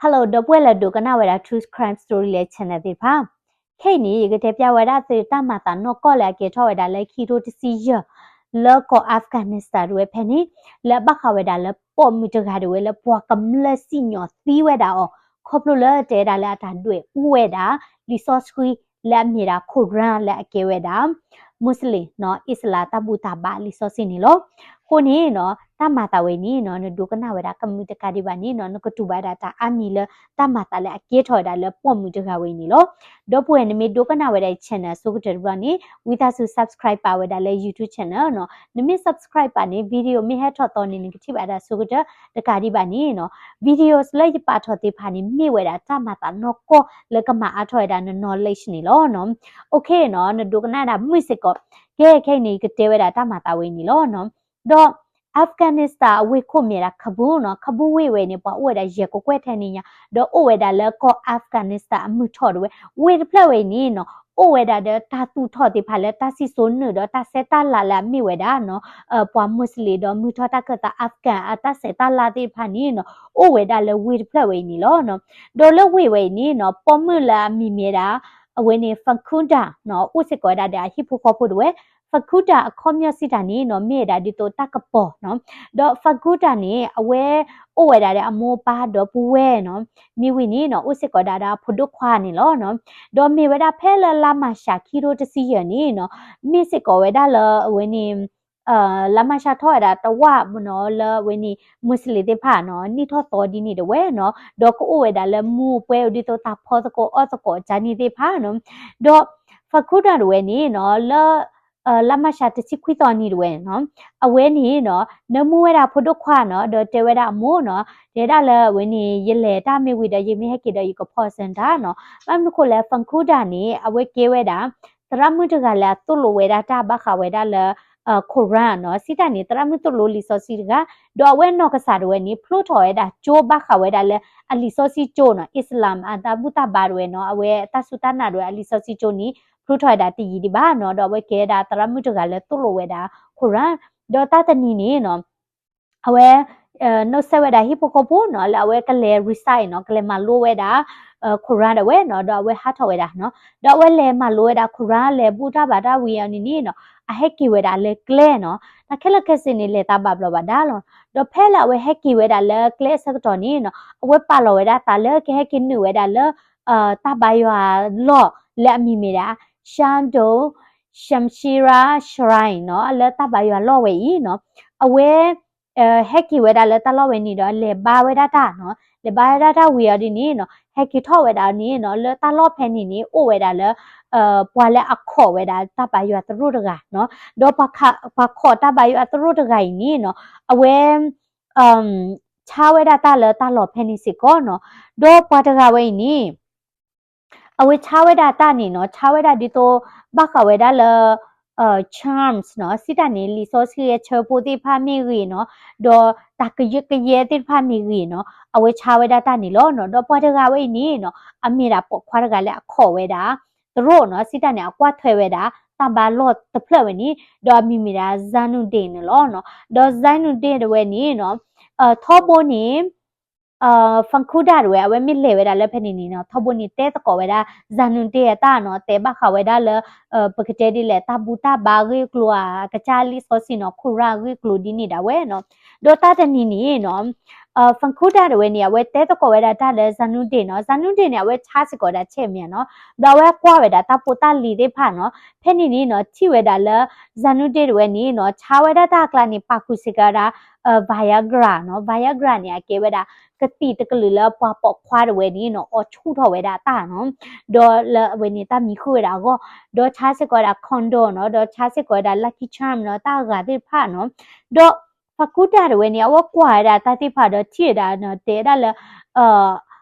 Hello ဒီပုၢ်ဝဲၢ်လၢဒိကနၣ်ဝဲဒၣ် True Crime Story လၢ channel သ့ၣ်တဖၣ်, ခဲအံၤန့ၣ် ယကတဲပျၢ်ဝဲဒၣ်သုတၢ်မၤသးနီၢ်ကီၢ်လၢအကဲထီၣ်ဝဲဒၣ်လၢခံကထိတဆံယဲၢ် လၢကီၢ် Afghanistan တဝဲဖဲန့ၣ်, လၢအဘၣ်ဃးဝဲဒၣ်လၢပိာ်မုၣ်တဂၤတဝဲလၢပှၤကမျၢၢ်စံၣ်ညီၣ်သံဝဲဒၣ်အီၤ, ခီဖျိလၢတဲဝဲဒၣ်လၢအတၢ်ဒွဲၣ်အူဝဲဒၣ် လံာ်စီဆှံ လၢအမ့ၢ်ဒၣ် Quran လၢအကဲဝဲဒၣ် Muslim နီၤ အံၣ်စလၣ်တၢ်ဘူၣ်တၢ်ဘါလံာ်စီဆှံန့ၣ်လီၤ. အဃိန့ၣ်နီၤ တၢ်မၤသးဝဲအံၤန့ၣ်နီၤ နဒိကနၣ်ဝဲဒၣ်ကမုာ်တကးဒံးဘၣ်န့ၣ်နီၤ နကတူၢ်ဘၣ်ဒၣ်တၢ်အါမံၤလၢတၢ်မၤသးလၢအကဲထီၣ်ဝဲဒၣ်လၢပိာ်မုၣ်တဂၤဝဲအံၤန့ၣ်လီၤ. ဒီပုၢ်ဝဲၢ် နမ့ၢ်ဒိကနၣ်ဝဲဒၣ်အံၤ channel အဆိကတၢၢ်တဘျီန့ၣ် ဝံသးစူၤ subscribe ပာ်ဝဲဒၣ်လၢ YouTube channel နီၤ. နမ့ၢ် subscribe ပာ်န့ၣ် video မ့ၢ်ဟဲထီၣ်သီန့ၣ် နကထံၣ်ဘၣ်ဒၣ်ဆိကတၢၢ်တကးဒံးဘၣ်န့ၣ်နီၤ videos လၢယပာ်ထီၣ်သ့ၣ်တဖၣ်န့ၣ် မ့ၢ်ဝဲဒၣ်တၢ်မၤသးနီၢ်ကီၢ်လၢကမၤအါထီၣ်ဝဲဒၣ်န knowledge န့ၣ်လီၤနီၤ. Okay နီၤ နဒိကနၣ်ဒၣ်မုာ်စ့ၢ်ကီး, ကဲခဲအံၤန့ၣ် ယကတဲဝဲဒၣ်တၢ်မၤသးဝဲအံၤန့ၣ်လီၤနီၤ. ဒီး Afghanistan အဝ့ၢ်ခိၣ်မ့ၢ်ဒၣ် Kabul နီၤ, Kabul ဝ့ၢ်ဝဲန့ၣ် ပှၤအိၣ်ဝဲဒၣ်ယဲၢ်ကကွဲၢ်ထဲန့ၣ်ညါ, ဒီးအိၣ်ဝဲဒၣ်လၢကီၢ် Afghanistan အမုၢ်ထီၣ်တဝဲ, ဝ့ၢ်တဖျၢၣ်ဝဲအံၤန့ၣ်နီၤ အိၣ်ဝဲဒၣ်ဒီးတၢ်သူၣ်ထီၣ်သ့ၣ်တဖၣ်လၢတၢ်စံၣ်စိၤနုာ်ဒီးတၢ်ဆဲးတၢ်လၤလၢအမ့ၢ်ဝဲဒၣ်နီၤ ပှၤ Muslim ဒီးမုၢ်ထီၣ်တၢ်ခၢၣ်သး Afghan အတၢ်ဆဲးတၢ်လၤသ့ၣ်တဖၣ်န့ၣ်နီၤ အိၣ်ဝဲဒၣ်လၢဝ့ၢ်တဖျၢၣ်ဝဲအံၤန့ၣ်လီၤနီၤ. ဒီးလၢဝ့ၢ်ဝဲအံၤန့ၣ်နီၤ ပိာ်မုၣ်လၢအမံၤမ့ၢ်ဒၣ် အဝဲန့ၣ် Farkhunda နီၤ အိၣ်စ့ၢ်ကီးဝဲဒၣ်ဒီးအဟံၣ်ဖိဃီဖိတဝဲ, Farkhunda အခီပညီစံးတၢ်န့ၣ်နီၤ မ့ၢ်ဝဲဒၣ်ဒ်သိးတၢ်ကပီၤနီၤ. ဒီး Farkhunda န့ၣ် အဝဲအိၣ်ဝဲဒၣ်ဒီးအမိၢ်အပၢ်ဒီပုၢ်ဝဲၢ်နီၤ, မ့ၢ်ဝံၤန့ၣ်နီၤ အိၣ်စ့ၢ်ကီးဒၣ်ဒီးအဖိဒိၣ်ခွါန့ၣ်လီၤနီၤ. ဒီးမ့ၢ်ဝဲဒၣ်ဖဲလၢလါမၢ်ၡးခံကထိတဆံယဲၢ်န့ၣ်နီၤ မ့ၢ်စ့ၢ်ကီးဝဲဒၣ်လၢအဝဲန့ၣ် လါမၢ်ၡးထီၣ်ဝဲဒၣ်တဝၢ်နီၤ လၢအဝဲန့ၣ် Muslim သ့ၣ်တဖၣ်နီၤ နံၣ်ထီၣ်သီဒ်န့ၣ်တဝဲနီၤ, ဒီးကအိၣ်ဝဲဒၣ်လၢမူပှဲၤဒ်သိးတၢ်ဖီသကိးအီၣ်သကိးကၢ်န့ၣ်သ့ၣ်တဖၣ်နီၤ. ဒီး Farkhunda တဝဲန့ၣ်နီၤ လၢ လါမၢ်ၡးတဆံခွံသီနံၤတဝဲနီၤ, အဝဲန့ၣ်နီၤ နၢမူဝဲဒၣ်ဖိဒိၣ်ခွါနီၤ ဒီးတဲဝဲဒၣ်အမိၢ်နီၤ, တဲဒၣ်လၢအဝဲန့ၣ် ယလဲၤတၢ်မ့ၢ်ဝံၤဒီး ယမ့ၢ်ဟဲက့ၤဒီးယကဖီၣ်စၢၤတၢ်နီၤ. ဘၣ်မနုၤဃိလဲၣ် Farkhunda န့ၣ် အဝဲကဲဝဲဒၣ် သရၣ်မုၣ်တဂၤလၢအသိၣ်လိဝဲဒၣ်တၢ်ဘၣ်ဃးဝဲဒၣ်လၢ Quran နီၤ, စံးတၢ်န့ၣ် သရၣ်မုၣ်သိၣ်လိလံာ်စီဆှံတဂၤ, ဒီးအဝဲနီၢ်ကစၢ်ဒၣ်ဝဲန့ၣ် ဖျိထီၣ်ဝဲဒၣ်ကၠိဘၣ်ဃးဝဲဒၣ်လၢအလံာ်စီဆှံကၠိနီၤ, အံၣ်စလၣ်အတၢ်ဘူၣ်တၢ်ဘါဒၣ်ဝဲနီၤ, အဝဲအတၢ်စူၢ်တၢ်နာ်ဒၣ်ဝဲအလံာ်စီဆှံကၠိန့ၣ် ဖျိထီၣ်ဝဲဒၣ်တယံာ်ဒံးဘၣ်နီၤ, ဒီးအဝဲကဲဒၣ်သရၣ်မုၣ်တဂၤလၢသိၣ်လိဝဲဒၣ် Quran, ဒီးတၢ်တနံၤန့ၣ်နီၤ အဝဲ နီၣ်စဲးဝဲဒၣ်ဟံၣ်ဖိဃီဖိနီၤ လၢအဝဲကလဲၤ recite နီၤ, ကလဲၤမၤလိဝဲဒၣ် Quran ဒၣ်ဝဲနီၤ, ဒီးအဝဲဟးထီၣ်ဝဲဒၣ်နီၤ, ဒီးအဝဲလဲၤမၤလိဝဲဒၣ် Quran လဲၤဘူၣ်တၢ်ဘါတၢ်ဝံၤအီၤန့ၣ်န့ၣ်နီၤ, အဟဲက့ၤဝဲဒၣ်လၢကျဲနီၤ, တၢ်ခဲလၢာ်ခဲဆ့န့ၣ် လဲၤသးဘၣ်ဘျီးဘၣ်ဒါလီၤ. ဒီးဖဲလၢအဝဲဟဲက့ၤဝဲဒၣ်လၢကျဲအဆၢကတီၢ်န့ၣ်နီၤ, အဝဲပာ်လီၤဝဲဒၣ်သးလၢကဟဲက့ၤနုာ်ဝဲဒၣ်လၢ တၢ်ဘါယွၤလီၢ်လၢအမံၤမ့ၢ်ဒၣ် Shandu Shamshira Shrine နီၤ, လၢတၢ်ဘါယွၤလီၢ်ဝဲအံၤနီၤ, အဝဲ ဟဲက့ၤဝဲဒၣ်လၢတၢ်လီၢ်ဝဲန့ၣ်ဒီး လဲၤဘါဝဲဒၣ်တၢ်နီၤ, လဲၤဘါဝဲဒၣ်တၢ်ဝံၤအီၤဒ်န့ၣ်နီၤ, ဟဲက့ၤထီၣ်ဝဲဒၣ်န့ၣ်နီၤ, လၢတၢ်လီၢ်ဖဲန့ၣ်န့ၣ် အိၣ်ဝဲဒၣ်လၢ ပှၤလၢအခိးဝဲဒၣ်တၢ်ဘါယွၤသရိာ်တဂၤနီၤ, ဒီးပှၤခိးတၢ်ဘါယွၤသရိာ်တဂၤအံၤန့ၣ်နီၤ, အဝဲ ဆါဝဲဒၣ်တၢ်လၢတၢ်လီၢ်ဖဲန့ၣ်စ့ၢ်ကီးနီၤ, ဒီးပှၤတဂၤဝဲအံၤန့ၣ် အဝဲဆါဝဲဒၣ်တၢ်န့ၣ်နီၤ, ဆါဝဲဒၣ်ဒ်သိး ဘၣ်ဃးဝဲဒၣ်လၢ charms နီၤ, စံးတၢ်န့ၣ် လံာ်စီဆှံအဆၢဖိသ့ၣ်တဖၣ်မ့ၢ်ဂ့ၤနီၤ, ဒီးတၢ်ကယၢကယဲသ့ၣ်တဖၣ်မ့ၢ်ဂ့ၤနီၤ, အဝဲဆါဝဲဒၣ်တၢ်န့ၣ်လီၤနီၤ, ဒီးပှၤတဂၤဝဲအံၤန့ၣ်နီၤ, အမ့ၢ်ဒၣ်ပိာ်ခွါတဂၤလၢအခိးဝဲဒၣ် သရိာ်နီၤ, စံးတၢ်န့ၣ် အကွၢ်ထွဲဝဲဒၣ် တၢ်ဘါလီၢ်တဖျၢၣ်ဝဲန့ၣ်, ဒီးအမံၤမ့ၢ်ဒၣ် Zanuddin န့ၣ်လီၤနီၤ, ဒီး Zanuddin တဝဲန့ၣ်နီၤ, ထီဘိန့ၣ် Farkhunda တဝဲ အဝဲမ့ၢ်လဲၤဝဲဒၣ်လၢဖဲန့ၣ်န့ၣ်နီၤ, ထီဘိန့ၣ်တဲသကိးဝဲဒၣ် Zanuddin အတၢ်နီၤ, တဲဘၣ်ဃးဝဲဒၣ်လၢ ပကတဲဒ်လဲၣ် တၢ်ဘူၣ်တၢ်ဘါအဂ့ၢ်အကျိၤဧါ, ကစၢ်လံာ်စီဆှံနီၤ, Quran အဂ့ၢ်အကျိၤဒ်န့ၣ်ဒၣ်ဝဲနီၤ, ဒီးတၢ်တနံၤန့ၣ်နီၤ Farkhunda တဝဲန့ၣ် အဝဲတဲသကိးဝဲဒၣ်တၢ်လၢ Zanuddin နီၤ, Zanuddin န့ၣ် အဝဲဆါစ့ၢ်ကီးဒၣ်ဆဲးမ့ၢ်နီၤ, ဒီးအဝဲကွၢ်ဝဲဒၣ်တၢ်ဖိတၢ်လံၤသ့ၣ်တဖၣ်နီၤ, ဖဲန့ၣ်န့ၣ်နီၤ ထံၣ်ဝဲဒၣ်လၢ Zanuddin တဝဲန့ၣ်နီၤ ဆါဝဲဒၣ်တၢ်အကျါန့ၣ် ပာ်ဃုာ်စ့ၢ်ကီးဒၣ် Viagra နီၤ, Viagra န့ၣ် အကဲဝဲဒၣ် ကသံၣ်တကလုာ်လၢပှၤပိာ်ခွါတဝဲန့ၣ်နီၤ အီၣ်ဆူၣ်ထီၣ်ဝဲဒၣ်တၢ်နီၤ, ဒီးလၢအဝဲန့ၣ်တၢ်မံၤဃုာ်ဝဲဒၣ်အဂီၢ်, ဒီးဆါစ့ၢ်ကီးဝဲဒၣ် condom နီၤ, ဒီးဆါစ့ၢ်ကီးဝဲဒၣ် Lucky Charm နီၤ, တၢ်အဂၤသ့ၣ်တဖၣ်နီၤ, ဒီး Farkhunda တဝဲန့ၣ် အဝဲကွၢ်ဝဲဒၣ်တၢ်သ့ၣ်တဖၣ်ဒီးထံၣ်ဝဲဒၣ်နီၤ တဲဒၣ်လၢ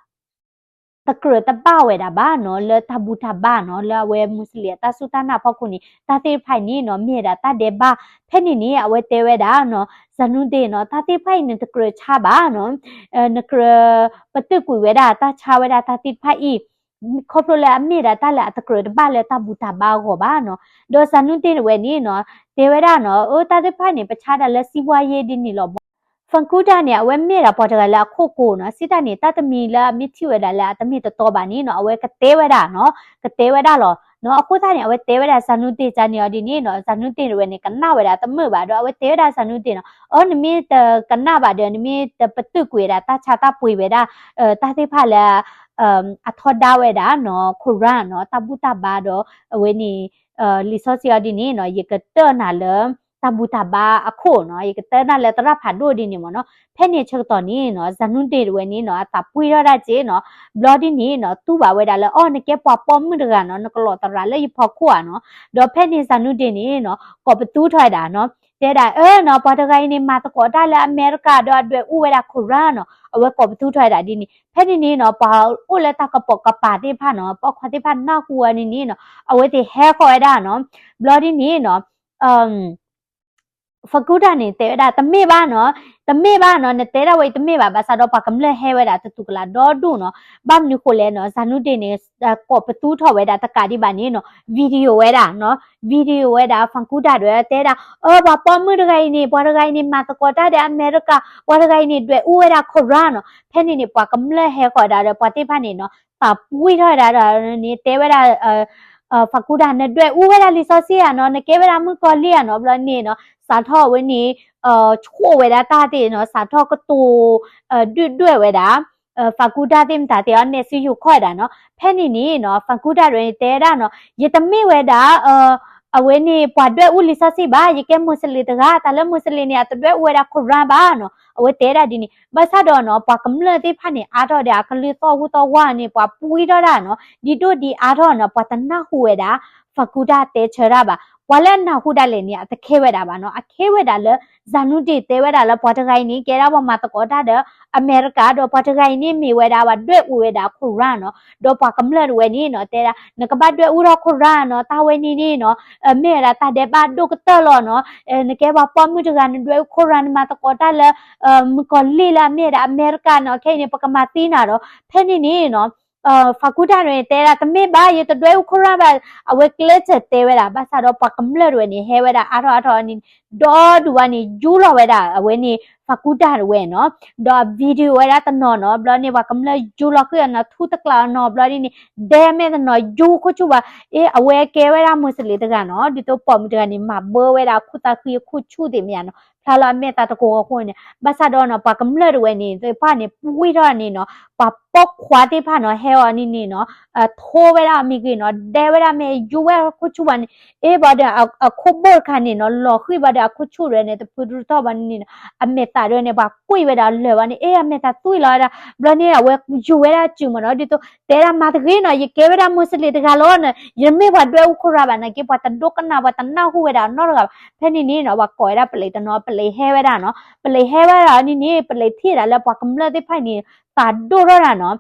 တကြၢးတဘၣ်ဝဲဒၣ်ဘၣ်နီၤ, လၢတၢ်ဘူၣ်တၢ်ဘါနီၤ, လၢအဝဲ Muslim အတၢ်စူၢ်တၢ်နာ်ဖီခိၣ်န့ၣ် တၢ်သ့ၣ်တဖၣ်အံၤန့ၣ်နီၤ မ့ၢ်ဝဲဒၣ်တၢ်ဒဲးဘး, ဖဲန့ၣ်န့ၣ် အဝဲတဲဝဲဒၣ်နီၤ Zanuddin နီၤ, တၢ်သ့ၣ်တဖၣ်အံၤ နတကြၢးဆါဘၣ်နီၤ, နကြၢး ပတုာ်ကွံာ်ဝဲဒၣ်တၢ်ဆါဝဲဒၣ်တၢ်သ့ၣ်တဖၣ်အံၤ, ခီဖျိလၢအမ့ၢ်ဒၣ်တၢ်လၢအတကြၢးတဘၣ်လၢတၢ်ဘူၣ်တၢ်ဘါအဂီၢ်ဘၣ်နီၤ, ဒီး Zanuddin တဝဲန့ၣ်နီၤ တဲဝဲဒၣ်နီၤ အၢ တၢ်သ့ၣ်တဖၣ်န့ၣ် ပဆါဒၣ်လၢ စီးပွားရေး ဒ်န့ၣ်လီၤမး Facuda န့ၣ် အဝဲမ့ၢ်ဒၣ်ပှၤတဂၤလၢအခိၣ်ကိၤနီၤ, စံးတၢ်န့ၣ် တၢ်တမံၤလၢအမ့ၢ်ထံၣ်ဝဲဒၣ်လၢအတမ့ၢ်တတီဘၣ်န့ၣ်နီၤ, အဝဲကတဲဝဲဒၣ်နီၤ, ကတဲဝဲဒၣ်လီၤနီၤ. အဃိသတးန့ၣ် အဝဲတဲဝဲဒၣ် Zanudeen ကန့ၣ်အီၤဒ်န့ၣ်နီၤ, Zanudeen တဝဲန့ၣ် ကနၣ်ဝဲဒၣ်တမုာ်ဘၣ်ဒီး အဝဲတဲဝဲဒၣ် Zanudeen နီၤ, အၢ နမ့ၢ်တကနၣ်ဘၣ်ဒီး နမ့ၢ်တပတုာ်ကွံာ်ဝဲဒၣ် တၢ်ဆါတၢ်ပှ့ၤဝဲဒၣ် တၢ်သ့ၣ်တဖၣ်လၢ အထီဒါဝဲဒၣ်နီၤ Quran နီၤ, တၢ်ဘူၣ်တၢ်ဘါဒီး အဝဲန့ၣ် လံာ်စီဆှံအီၤဒ်န့ၣ်နီၤ, ယကတၢၢ်နၤလၢ တၢ်ဘူၣ်တၢ်ဘါအခိၣ်နီၤ, ယကတၢၢ်နၤလၢသရၣ်ဖးဒိၣ်ဒ်န့ၣ်မ့ၢ်နီၤ. ဖဲန့ၣ်ဆၢကတီၢ်န့ၣ်နီၤ Zanudeen တဝဲန့ၣ်နီၤ အသးပှံၢ်ထီၣ်ဒၣ်က့နီၤ, ဘျီဒ်န့ၣ်နီၤ တူၢ်ဘၣ်ဝဲဒၣ်လၢ အီ နကဲပှၤပိာ်မုၣ်တဂၤနီၤ, နကလီၤသရၣ်လၢယဖီခိၣ်ဧါနီၤ. ဒီးဖဲန့ၣ် Zanudeen န့ၣ်နီၤ ကိးပသူထီၣ်ဝဲဒၣ်နီၤ, တဲဒၣ် အၢ နီၤ ပှၤတဂၤအံၤန့ၣ် မၤသကိးတၢ်လၢအမဲရကၤ ဒီးအဒွဲၣ်အူဝဲဒၣ် Quran နီၤ, အဝဲကိးပသူထီၣ်ဝဲဒၣ်ဒ်န့ၣ်. ဖဲန့ၣ်န့ၣ်နီၤ ပှၤအိၣ်လၢတၢ်ကပိာ်ကပၤသ့ၣ်တဖၣ်နီၤ, ပိာ်ခွါသ့ၣ်တဖၣ်နၢ်ဟူအီၤန့ၣ်န့ၣ်နီၤ, အဝဲသ့ၣ်ဟဲဃီၤဝဲဒၣ်နီၤ, ဘျီဒ်န့ၣ်နီၤ Facuda န့ၣ် တဲဝဲဒၣ် တမ့ၢ်ဘၣ်နီၤ, တမ့ၢ်ဘၣ်နီၤ, နတဲဒၣ်ဝဲအံၤတမ့ၢ်ဘၣ်, ဘၣ်ဆၣ်ဒီးပှၤကမျၢၢ်ဟဲဝဲဒၣ်တတူၢ်ကလာ်ဒီဒူၣ်နီၤ. ဘၣ်မနုၤဃိလဲၣ်နီၤ, Zanudeen န့ၣ် ကိးပသူထီၣ်ဝဲဒၣ်တကးဒံးဘၣ်န့ၣ်နီၤ video ဝဲဒၣ်နီၤ, video ဝဲဒၣ် Facuda ဒီးတဲဒၣ် အၢ ပှၤပိာ်မုၣ်တဂၤအံၤန့ၣ် ပှၤတဂၤအံၤန့ၣ် မၤသကိးတၢ်ဒီးအမဲရကၤ, ပှၤတဂၤအံၤန့ၣ် ဒွဲၣ်အူဝဲဒၣ် Quran နီၤ. ဖဲန့ၣ်န့ၣ် ပှၤကမျၢၢ်ဟဲဃီၤဒၣ်ဒီး ပှၤသ့ၣ်တဖၣ်န့ၣ်နီၤ သးပှံၢ်ထီၣ်ဝဲဒၣ်ဒီးန့ၣ် တဲဝဲဒၣ် Facuda နဒွဲၣ်အူဝဲဒၣ်လံာ်စီဆှံဧါနီၤ, နကဲဝဲဒၣ်မုၣ်ကီၤလံၢ်ဧါနီၤ, ဘျီန့ၣ်နီၤ စးထီၣ်အဝဲန့ၣ် ဆိၣ်ဝဲဒၣ်တၢ်သ့ၣ်နီၤ, စးထီၣ်ကတိၤ ဒုၣ်ဒွဲၣ်ဝဲဒၣ် Facuda သ့ၣ်မတၤသ့ၣ်အီၤ နဲၣ်စုယိၤခီၣ်ဝဲဒၣ်နီၤ. ဖဲန့ၣ်န့ၣ်နီၤ Facuda တဝဲန့ၣ် တဲဝဲဒၣ်နီၤ, ယတမ့ၢ်ဝဲဒၣ် အဝဲန့ၣ် ပှၤဒွဲၣ်အူလံာ်စီဆှံဘၣ်, ယကဲ Muslim တဂၤ, တၢ်လၢ Muslim န့ၣ် အတဒွဲၣ်အူဝဲဒၣ် Quran ဘၣ်နီၤ, အဝဲတဲဒၣ်ဒ်န့ၣ်. ဘၣ်ဆၣ်ဒီးနီၤ ပှၤကမျၢၢ်သ့ၣ်တဖၣ်န့ၣ် အါထီၣ်ဒီး အကလုၢ်သီၣ်ဟူသီၣ်ဝါန့ၣ် ပှၤပှံၢ်ထီၣ်ဒၣ်နီၤ, ဒ်ဒိၣ်ဒ်အါထီၣ်နီၤ ပှၤတနၢ်ဟူဝဲဒၣ် Facuda တဲဆၢတၢ်ဘၣ်. ပှၤလၢအနၢ်ဟူဒၣ်လဲာ်န့ၣ် အတခဲဝဲဒၣ်ဘၣ်နီၤ, အခဲဝဲဒၣ်လၢ Zanudeen တဲဝဲဒၣ်လၢ ပှၤတဂၤအံၤန့ၣ် ကဲဒၣ်ပှၤမၤသကိးတၢ်ဒီးအမဲရကၤ, ဒီးပှၤတဂၤအံၤန့ၣ် မ့ၢ်ဝဲဒၣ်ပှၤဒွဲၣ်အူဝဲဒၣ် Quran နီၤ. ဒီးပှၤကမျၢၢ်တဝဲန့ၣ်နီၤ တဲဒၣ် နကဘၣ်ဒွဲၣ်အူထီၣ် Quran နီၤ, တၢ်ဝဲန့ၣ်န့ၣ်နီၤ မ့ၢ်ဝဲဒၣ်တၢ်ဒဲးဘးဒိၣ်ကတၢၢ်လီၤနီၤ. နကဲပှၤပိာ်မုၣ်တဂၤ နဒွဲၣ်အူ Quran နမၤသကိးတၢ်လၢ မုၣ်ကီၤလံၢ်လၢအမ့ၢ်ဝဲဒၣ်အမဲရကၤနီၤ, ခဲအံၤန့ၣ် ပကမၤသံနၤဒီး ဖဲန့ၣ်န့ၣ်နီၤ Facuda တဝဲန့ၣ် တဲဒၣ် တမ့ၢ်ဘၣ်, ယတဒွဲၣ်အူ Quran ဘၣ်, အဝဲကျဲးစၢးတဲဝဲဒၣ်. ဘၣ်ဆၣ်ဒီးပှၤကမျၢၢ်တဝဲန့ၣ် ဟဲဝဲဒၣ်အါထီၣ်အါထီၣ်န့ၣ် ဒီဒူၣ်ဝဲန့ၣ် ယူလီၤဝဲဒၣ် အဝဲန့ၣ် Facuda တဝဲနီၤ, ဒီး video ဝဲဒၣ်တနီၤနီၤ, ဘျီန့ၣ် ပှၤကမျၢၢ်ယူလီၤဃုာ်အနီၤ, ထူတကျးအနီၤ, ဘျီဒ်န့ၣ် ဒဲမဲာ်တနီၤ ယူခိၣ်ဆူၣ်ဘၣ်, အ့ အဝဲကဲဝဲဒၣ် Muslim တဂၤနီၤ, ဒ်သိးပိာ်မုၣ်တဂၤန့ၣ် မၤဘၢဝဲဒၣ်အခိၣ်သးဃံအခိၣ်ဆူၣ်သ့ၣ်မ့ၢ်ဧါနီၤ, ဖျါလီၤအမဲာ်သးတကိးအဃိန့ၣ်, ဘၣ်ဆၣ်ဒီးနီၤ ပှၤကမျၢၢ်တဝဲန့ၣ် သ့ၣ်တဖၣ်န့ၣ် ပှံၢ်ထီၣ်န့ၣ်နီၤ, ပှၤပိာ်ခွါသ့ၣ်တဖၣ်နီၤ ဟဲအီၤန့ၣ်န့ၣ်နီၤ, ထိဝဲဒၣ်အမ့ၢ်ဂ့ၤနီၤ, ဒဲဝဲဒၣ်မ့ၢ် ယူဝဲခိၣ်ဆူၣ်ဘၣ်န့ၣ် အ့ ဘၣ်ဒီး အခိၣ်ဘိၣ်တခါန့ၣ်နီၤ လီၤဃံၣ်ဘၣ်ဒီး အခိၣ်ဆူၣ်တဝဲန့ၣ် တဖုတထီၣ်ဘၣ်န့ၣ်နီၤ, အမဲာ်သးတဝဲန့ၣ် ပှၤကွံာ်ဝဲဒၣ်လၢာ်ဘၣ်န့ၣ် အ့ အမဲာ်သးသွံၣ်လီၤဝဲဒၣ်, ဘျီန့ၣ် အဝဲယူၤဝဲဒၣ်စုမ့ၢ်နီၤ, ဒ်သိးတဲဒၣ်မၤတဂ့ၤနီၤ, ယကဲဝဲဒၣ် Muslim တဂၤလီၤနီၤ, ယမ့ၢ်ပှၤဒွဲၣ်အူ Quran ဘၣ်နာ်က့ ပှၤတဒိကနၣ် ပှၤတနၢ်ဟူဝဲဒၣ်နီတဂၤဘၣ်. ဖဲန့ၣ်န့ၣ်နီၤ ပှၤကိးဝဲဒၣ်ပလံးတနီၤ ပလံးဟဲဝဲဒၣ်နီၤ, ပလံးဟဲဝဲဒၣ်န့ၣ်န့ၣ် ပလံးထံၣ်ဒၣ်လၢပှၤကမျၢၢ်သ့ၣ်တဖၣ်န့ၣ် သးဒိၣ်ထီၣ်ဒၣ်နီၤ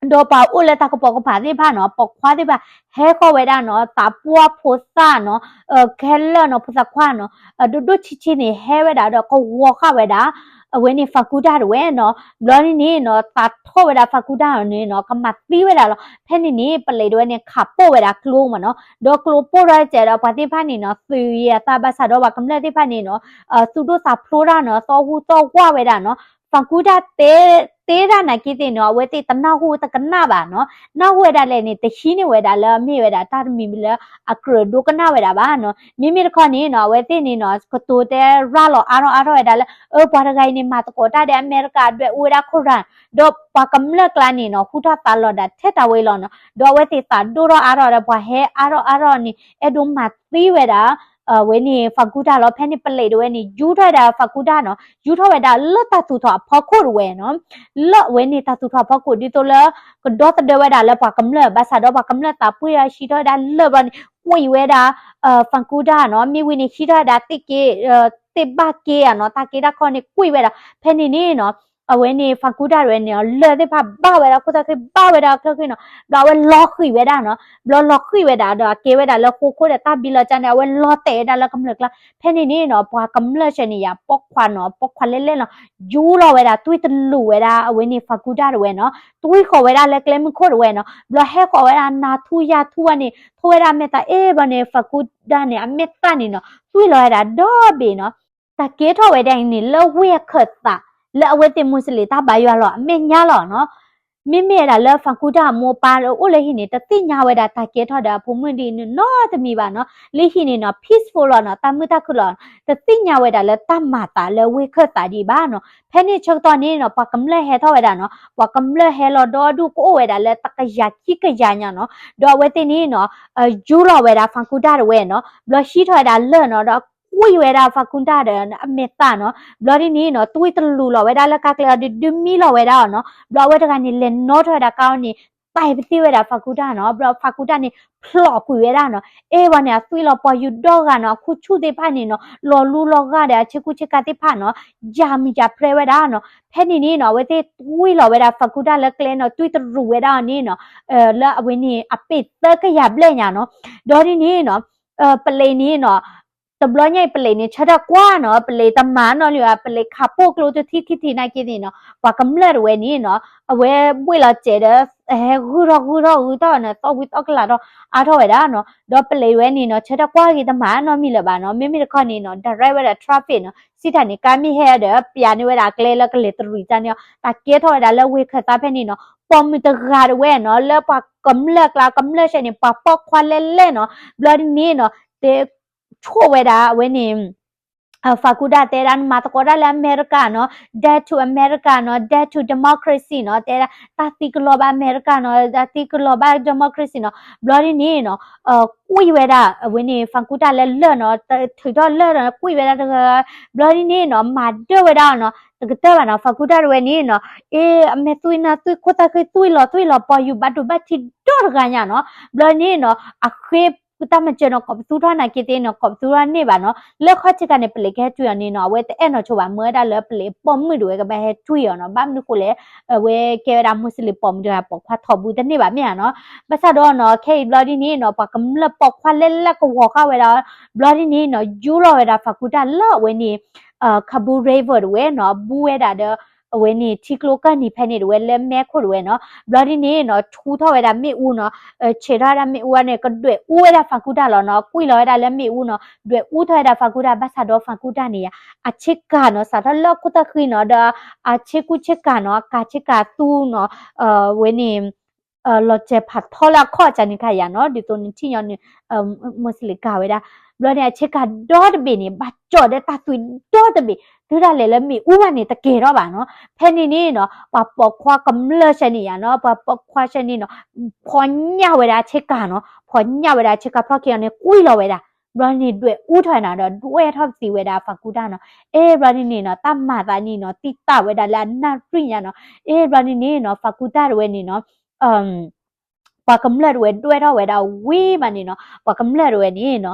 ဒီးပှၤအိၣ်လၢတၢ်ကပိာ်ကပၤသ့ၣ်တဖၣ်နီၤ ပိာ်ခွါသ့ၣ်တဖၣ် ဟဲဃီၤဝဲဒၣ်နီၤ သးပှၢ်ဖိသၣ်နီၤ ခဲလၢာ်နီၤ ဖိသၣ်ခွါနီၤ ဒိၣ်ဒိၣ်ဆံးဆံးန့ၣ် ဟဲဝဲဒၣ်ဒီးကဝီၤဃာ်ဝဲဒၣ် အဝဲန့ၣ် Facuda တဝဲနီၤ ဘျီန့ၣ်န့ၣ်နီၤ သးထီၣ်ဝဲဒၣ် Facuda န့ၣ်နီၤ ကမၤသံဝဲဒၣ်လီၤ. ဖဲန့ၣ်န့ၣ် ပလံးတဝဲန့ၣ် ခးပိၢ်ဝဲဒၣ်ကျိမ့ၢ်နီၤ ဒီးကျိပိၢ်ထီၣ်စဲးဒီး ပှၤသ့ၣ်တဖၣ်န့ၣ်နီၤ သုးယံၤအသးဘၣ်ဆၣ်ဒီးပှၤကမျၢၢ်သ့ၣ်တဖၣ်န့ၣ်နီၤ သူၣ်ဒိၣ်သးဖျိးတၢ်နီၤ သီၣ်ဟူသီၣ်ဝါဝဲဒၣ်နီၤ Facuda တဲ တဲတၢ်နာ်က့သ့ၣ်နီၤ အဝဲသ့ၣ်တနၢ်ဟူတကနၣ်ဘၣ်နီၤ နၢ်ဟူဝဲဒၣ်လဲၣ်န့ၣ် တဟံးန့ၢ်ဝဲဒၣ်လၢအမ့ၢ်ဝဲဒၣ်တၢ်တမံၤလၢအကြၢးဒိကနၣ်ဝဲဒၣ်ဘၣ်နီၤ မ့မ့ၢ်တခီန့ၣ်နီၤ အဝဲသ့ၣ်န့ၣ်နီၤ ကတိၤတဲရၤလီၤအါထီၣ်အါထီၣ်ဝဲဒၣ်လၢ အၢ ပှၤတဂၤအံၤန့ၣ် မၤသကိးတၢ်ဒီးအမဲရကၤ ဒွဲၣ်အူဝဲဒၣ် Quran ဒီးပှၤကမျၢၢ်ကျါန့ၣ်နီၤ ဟူထီၣ်သါလီၤဒၣ်ထဲတၢ်ဝဲလီၤနီၤ ဒီးအဝဲသ့ၣ်သးဒိၣ်ထီၣ်အါထီၣ်ဒီး ပှၤဟဲအါထီၣ်အါထီၣ်န့ၣ် အဲၣ်ဒိးမၤသံဝဲဒၣ် အဝဲန့ၣ် Facuda လီၤ. ဖဲန့ၣ်ပလံးတဝဲန့ၣ် ယူထီၣ်ဝဲဒၣ် Facuda နီၤ ယူထီၣ်ဝဲဒၣ်လၢတၢ်သူၣ်ထီၣ်အဖီခိၣ်တဝဲနီၤ လၢအဝဲန့ၣ်တၢ်သူၣ်ထီၣ်အဖီခိၣ် ဒ်သိးလၢ ကဒီသဒၢဝဲဒၣ်လၢပှၤကမျၢၢ် ဘၣ်ဆၣ်ဒီးပှၤကမျၢၢ်သးပှံၢ်ဟံးထီၣ်ဝဲဒၣ်လၢာ်ဘျီန့ၣ် ကွံာ်ဝဲဒၣ် Facuda နီၤ မ့ၢ်ဝံၤန့ၣ် ဟံးထီၣ်ဝဲဒၣ်သ့ၣ်က့ သ့ၣ်ဘၣ်က့ဧါနီၤ တၢ်က့တၢ်ခီန့ၣ် ကွံာ်ဝဲဒၣ် ဖဲန့ၣ်န့ၣ်နီၤ အဝဲန့ၣ် Facuda တဝဲန့ၣ် လၢာ်သ့ၣ်တဖၣ်ဘၣ်ဝဲဒၣ်ခိၣ်သၣ်ဃံ ဘၣ်ဝဲဒၣ်အချၢဃံနီၤ ဘျီအဝဲလီၤဃံၤဝဲဒၣ်နီၤ ဘျီလီၤဃံၤဝဲဒၣ်ဒီး အကဲဝဲဒၣ်လၢဃိခိၣ်ဒီးတၢ်ဘံလီၤကၢ်န့ၣ် အဝဲလီၤတဲာ်ဝဲဒၣ်လၢကမျၢၢ်ကျါ ဖဲန့ၣ်န့ၣ်နီၤ ပှၤကမျၢၢ်ဆဲန့ၣ်ယၤ ပိာ်ခွါနီၤ ပိာ်ခွါလဲၣ်လဲၣ်နီၤ ယူလီၤဝဲဒၣ် သွံၣ်တလူးဝဲဒၣ် အဝဲန့ၣ် Facuda တဝဲနီၤ သွံၣ်ဃီၤဝဲဒၣ်လၢကျဲမုၢ်ခိၣ်တဝဲနီၤ ဘျီဟဲဃီၤဝဲဒၣ်နၤထူယၤထူဘၣ်န့ၣ် ထိၣ်ဝဲဒၣ်အမဲာ်သး အ့ၣ် ဘျီန့ၣ် Facuda န့ၣ် အမဲာ်သၣ်န့ၣ်နီၤ သွံၣ်လီၤဝဲဒၣ်ဒီဘ့ၣ်နီၤ တၢ်ကဲထီၣ်ဝဲဒၣ်အံၤန့ၣ် လၢဝ့ၢ်အခၢၣ်သး လၢအဝဲသ့ၣ်မူစလ့ၣ်တၢ်ဘါယွၤလီၤ အမဲာ်ညါလီၤနီၤ. မ့မ့ၢ်ဝဲဒၣ်လၢ Farkhunda အမိၢ်အပၢ်အိၣ်လၢဟံၣ်န့ၣ် တသ့ၣ်ညါဝဲဒၣ်တၢ်ကဲထီၣ်ဒီးအဖိမုၣ်ဒ်န့ၣ်နီတမံၤဘၣ်နီၤ. လၢဟံၣ်န့ၣ်နီၤ peaceful လီၤနီၤ, တၢ်မုာ်တၢ်ခုၣ်လီၤ. တသ့ၣ်ညါဝဲဒၣ်လၢတၢ်မၤသးလၢဝ့ၢ်ခၢၣ်သးဒံးဘၣ်နီၤ. ဖဲန့ၣ်ဆၢကတီၢ်န့ၣ်နီၤ ပှၤကမျၢၢ်ဟဲထီၣ်ဝဲဒၣ်နီၤ, ပှၤကမျၢၢ်ဟဲလီၤဒီဒူၣ်ကအိၣ်ဝဲဒၣ်လၢတကယၤခံကယၤညါနီၤ. ဒီးအဝဲသ့ၣ်န့ၣ်နီၤ ယူလီၤဝဲဒၣ် Farkhunda တဝဲနီၤ, ဘျီဟံးထီၣ်ဝဲဒၣ်လၢၢ်နီၤ, ဒီးကွံာ်ဝဲဒၣ် Farkhunda ဒီးအမဲာ်သးနီၤ. ဘျီဒ်န့ၣ်နီၤ သွံၣ်တလူၤလီၤဝဲဒၣ်လၢကါကျဲအီၤဒီး ဒုးမံလီၤဝဲဒၣ်အီၤနီၤ. ဘျီအဝဲတဂၤန့ၣ် လဲၤနီထီၣ်ဝဲဒၣ်ကါအီၤန့ၣ် တဲပသ့ၣ်ဝဲဒၣ် Farkhunda နီၤ. ဘျီ Farkhunda န့ၣ် ဖျိးကွံာ်ဝဲဒၣ်နီၤ. အဲၣ်ဝဲန့ၣ် အသွံၣ်လီၤပှီၤယူၤဒီဂၤနီၤ, အခိၣ်ဆူၣ်သ့ၣ်တဖၣ်န့ၣ်နီၤ လီၤလူလီၤဂာ်ဒီးအဆ့ကူဆ့ကၤသ့ၣ်တဖၣ်နီၤ, ယၤမုာ်ယၤဖျဲးဝဲဒၣ်နီၤ. ဖဲန့ၣ်န့ၣ်နီၤ အဝဲသ့ၣ်သွံၣ်လီၤဝဲဒၣ် Farkhunda လၢကျဲနီၤ, သွံၣ်တရူးဝဲဒၣ်အီၤန့ၣ်နီၤ, လၢအဝဲန့ၣ် အပ့ၢ်သၢကယၤဘျဲၣ်ညါနီၤ. ဒီးဒ်န့ၣ်နီၤ ပလံးန့ၣ်နီၤ တဘျီညါအံၤ ပလံးန့ၣ် ဆၢထၢၣ်ကွၢ်နီၤ, ပလံးတမၤနီတမံၤဘၣ်, ပလံးခးပိၢ်ကျိတထံၣ်ခံထံၣ်နာ်က့န့ၣ်နီၤ, ပှၤကမျၢၢ်တဝဲန့ၣ်နီၤ အဝဲဘှ့ၣ်လီၤစဲးဒီး ဟဲဂုၢ်ထီၣ်ဂုၢ်ထီၣ်ဂုၢ်ထီၣ်န့ၣ် သီၣ်ဝံသီၣ်ကလၤထီၣ်အါထီၣ်ဝဲဒၣ်နီၤ. ဒီးပလံးဝဲန့ၣ်နီၤ ဆၢထၢၣ်ကွၢ်က့ၤတမၤနီတမံၤလၢၤဘၣ်နီၤ, မ့မ့ၢ်တခီန့ၣ်နီၤ direct ဝဲဒၣ် traffic နီၤ, စံးတၢ်န့ၣ် ကါမ့ၢ်ဟဲဒီး ပျးန့ၢ်ဝဲဒၣ်အကျဲလၢကလဲၤတရံးတၢ်န့ၣ်, တၢ်ကဲထီၣ်ဝဲဒၣ်လၢဝ့ၢ်ခၢၣ်သးဖဲန့ၣ်နီၤ, ပိာ်မုၣ်တဂၤတဝဲနီၤ လၢပှၤကမျၢၢ်ကျါ ကမျၢၢ်ဆဲန့ၣ် ပှၤပိာ်ခွါလဲၢ်လဲၢ်နီၤ, ဘျီဒ်န့ၣ်နီၤ တဲ ဆိၣ်ဝဲဒၣ်အဝဲန့ၣ် Farkhunda တဲဒၣ် နမၤသကိးတၢ်လၢအမဲရကၤနီၤ, death to America နီၤ, death to democracy နီၤ, တဲဒၣ် တၢ်သံကလီၤဘၣ်အမဲရကၤနီၤ, တၢ်သံကလီၤဘၣ် democracy နီၤ, ဘျီဒ်န့ၣ်နီၤ ကွံာ်ဝဲဒၣ်အဝဲန့ၣ် Farkhunda လၢလၢၢ်နီၤ, ထုးထီၣ်လၢၢ်နီၤ ကွံာ်ဝဲဒၣ်တဂၤ, ဘျီဒ်န့ၣ်နီၤ မၤဒၢၣ်ဝဲဒၣ်နီၤ, တကတၢၢ်ဘၣ်နီၤ Farkhunda တဝဲန့ၣ်နီၤ, အ့ အမဲာ်သွံၣ်နၢ်သွံၣ်ခိၣ်သၣ်ဃံသွံၣ်လီၤသွံၣ်လီၤပှီၤယူၤဘၣ်ဒိဘၣ်ထံးဒီတဂၤညါနီၤ, ဘျီန့ၣ်နီၤ အဃ့ တၢ်မၤစၢၤနီၤ ကိးပသူထီၣ်နာ်က့သ့ၣ်နီၤ ကိးပသူထီၣ်န့ၢ်ဘၣ်နီၤ, လၢခီၣ်ထံးခါန့ၣ် ပလံးကဟဲကွံာ်အီၤန့ၣ်နီၤ အဝဲတအဲၣ်နီၤဆိဘၣ် မၢဝဲဒၣ်လၢပလံးပိာ်မုၣ်တဝဲကဘၣ်ဟဲကွံာ်အီၤနီၤ, ဘၣ်မနုၤဃိလဲၣ် အဝဲကဲဝဲဒၣ် Muslim ပိာ်မုၣ်တဂၤပိာ်ခွါထီဘိတန့ၢ်ဘၣ်မ့ၢ်ဧါနီၤ, ဘၣ်ဆၣ်ဒီးနီၤ ခဲအံၤဘျီဒ်န့ၣ်နီၤ ပှၤကမျၢၢ်ပိာ်ခွါလဲၢ်လဲၢ်ကဝီၤဃာ်ဝဲဒၣ်, ဘျီဒ်န့ၣ်နီၤ ယူလီၤဝဲဒၣ် Farkhunda လၢအဝဲန့ၣ် Kabul River တဝဲနီၤ ဘူးဝဲဒၣ်ဒီး အဝဲန့ၣ်ထံကျိကၢၢ်နံၤဖဲန့ၣ်တဝဲလၢမဲခိၣ်တဝဲနီၤ, ဘျီဒ်န့ၣ်နီၤ ထူထီၣ်ဝဲဒၣ်မ့ၣ်အူနီၤ, ဆဲးထီၣ်ဝဲဒၣ်မ့ၣ်အူန့ၣ် ကဒွဲၣ်အူဝဲဒၣ် Farkhunda လီၤနီၤ, ကွံာ်လီၤဝဲဒၣ်လၢမ့ၣ်အူနီၤ ဒွဲၣ်အူထီၣ်ဝဲဒၣ် Farkhunda ဘၣ်ဆၣ်ဒီး Farkhunda န့ၣ်ယါ အဆ့ကၤနီၤ စးထီၣ်လၢခိၣ်သၣ်ဃံနီၤ ဒီးအဆ့ကူဆ့ကၤနီၤ အကၤဆ့ကၤသူနီၤ ဝဲန့ၣ် လီၤစဲးဖးထီလၢအခီၣ်ကၢန့ၣ်ခါယါနီၤ, ဒ်သိးနထံၣ်ညီနုၢ် Muslim ကၤဝဲဒၣ်, ဘျီန့ၣ် အဆ့ကၤဒီတဘ့ၣ်န့ၣ် ဘၣ်ကၠီၣ်ဒီးတၢ်သွံၣ်ဒီတဘ့ၣ်, တုၤဒၣ်လဲာ်လၢမ့ၣ်အူဘၣ်န့ၣ် တကဲထီၣ်ဘၣ်နီၤ, ဖဲန့ၣ်န့ၣ်နီၤ ပှၤပိာ်ခွါကမျၢၢ်ဆဲန့ၣ်ယါနီၤ ပှၤပိာ်ခွါဆဲန့ၣ်နီၤ ဖီညၣ်ဝဲဒၣ်အဆ့ကၤနီၤ, ဖီညၣ်ဝဲဒၣ်အဆ့ကၤဖျီၣ်ခံအီၤန့ၣ် ကွံာ်လီၤဝဲဒၣ်, ဘျီန့ၣ်ဒွဲၣ်အူထီၣ်နၤဒီး ဒွဲၣ်ထီၣ်ပသံးဝဲဒၣ် Farkhunda နီၤ, အဲ ဘျီန့ၣ်န့ၣ်နီၤ တၢ်မၤသးန့ၣ်နီၤ သံသးဝဲဒၣ်လၢအနၣ်ရံၣ်ညါနီၤ, အဲ ဘျီန့ၣ်န့ၣ်နီၤ Farkhunda တဝဲန့ၣ်နီၤ ပှၤကမျၢၢ်တဝဲဒွဲၣ်ထီၣ်ဝဲဒၣ်ဝံၤမးန့ၣ်နီၤ ပှၤကမျၢၢ်တဝဲန့ၣ်နီၤ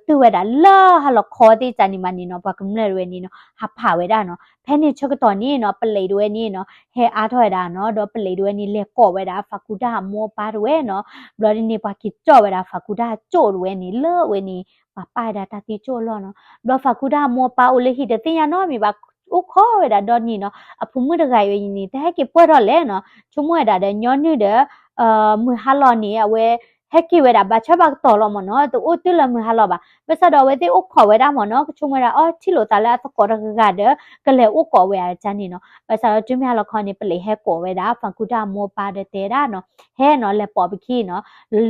တုၤဝဲဒၣ်လၢဟါလီၤခီသ့ၣ်ကၢန့ၣ်မးန့ၣ်နီၤ ပှၤကမျၢၢ်တဝဲန့ၣ်နီၤ ဟးဖးဝဲဒၣ်နီၤ, ဖဲန့ၣ်ဆၢကတီၢ်န့ၣ်နီၤ ပလံးတဝဲန့ၣ်နီၤ ဟဲအါထီၣ်ဝဲဒၣ်နီၤ ဒီးပလံးတဝဲန့ၣ် လဲၤကိးဝဲဒၣ် Farkhunda အမိၢ်အပၢ်တဝဲနီၤ, ဘျီဒ်န့ၣ် ပှၤက့ၤကၠီၣ်ဝဲဒၣ် Farkhunda ကၠိၣ်တဝဲန့ၣ် လၢအဝဲန့ၣ် ပှၤပာ်ဝဲဒၣ်တၢ်သံကၠိၣ်အလီၢ်နီၤ, ဘျီ Farkhunda အမိၢ်အပၢ်အိၣ်လၢဟံၣ်တသ့ၣ်ညါနီတမံၤဘၣ် အိၣ်ခိးဝဲဒၣ်ဒီနံၤနီၤ, အဖိမုၣ်တဂၤအံၤန့ၣ် တဟဲက့ၤပှၢ်ထီၣ်လဲၣ်နီၤ, ဆိကမိၣ်ဝဲဒၣ်ဒီးညီနုၢ်ဒီး မုၢ်ဟါလီၤန့ၣ် အဝဲဟဲက့ၤဝဲဒၣ်ဘၣ်ဆၢဘၣ်ကတီၢ်လီၤမ့ၢ်နီၤ, တအိၣ်တုၤလၢမုၢ်ဟါလီၤဘၣ်, ဘၣ်ဆၣ်ဒီးအဝဲသ့ၣ်အိၣ်ခိးဝဲဒၣ်မ့ၢ်နီၤ, ကဆိကမိၣ်ဝဲဒၣ် အီ ထံၣ်လိာ်သးလၢအသကိးတဂၤဒီး ကလဲၤအိၣ်ကိးဝဲဒၣ်န့ၣ်နီၤ, ဘၣ်ဆၣ်ဒီးတုၤမုၢ်ဟါလီၤခီန့ၣ် ပလံးဟဲကိးဝဲဒၣ် Farkhunda အမိၢ်အပၢ်ဒီးတဲဒၣ်နီၤ, ဟဲနီၤ လဲၤပိာ်ပခံနီၤ,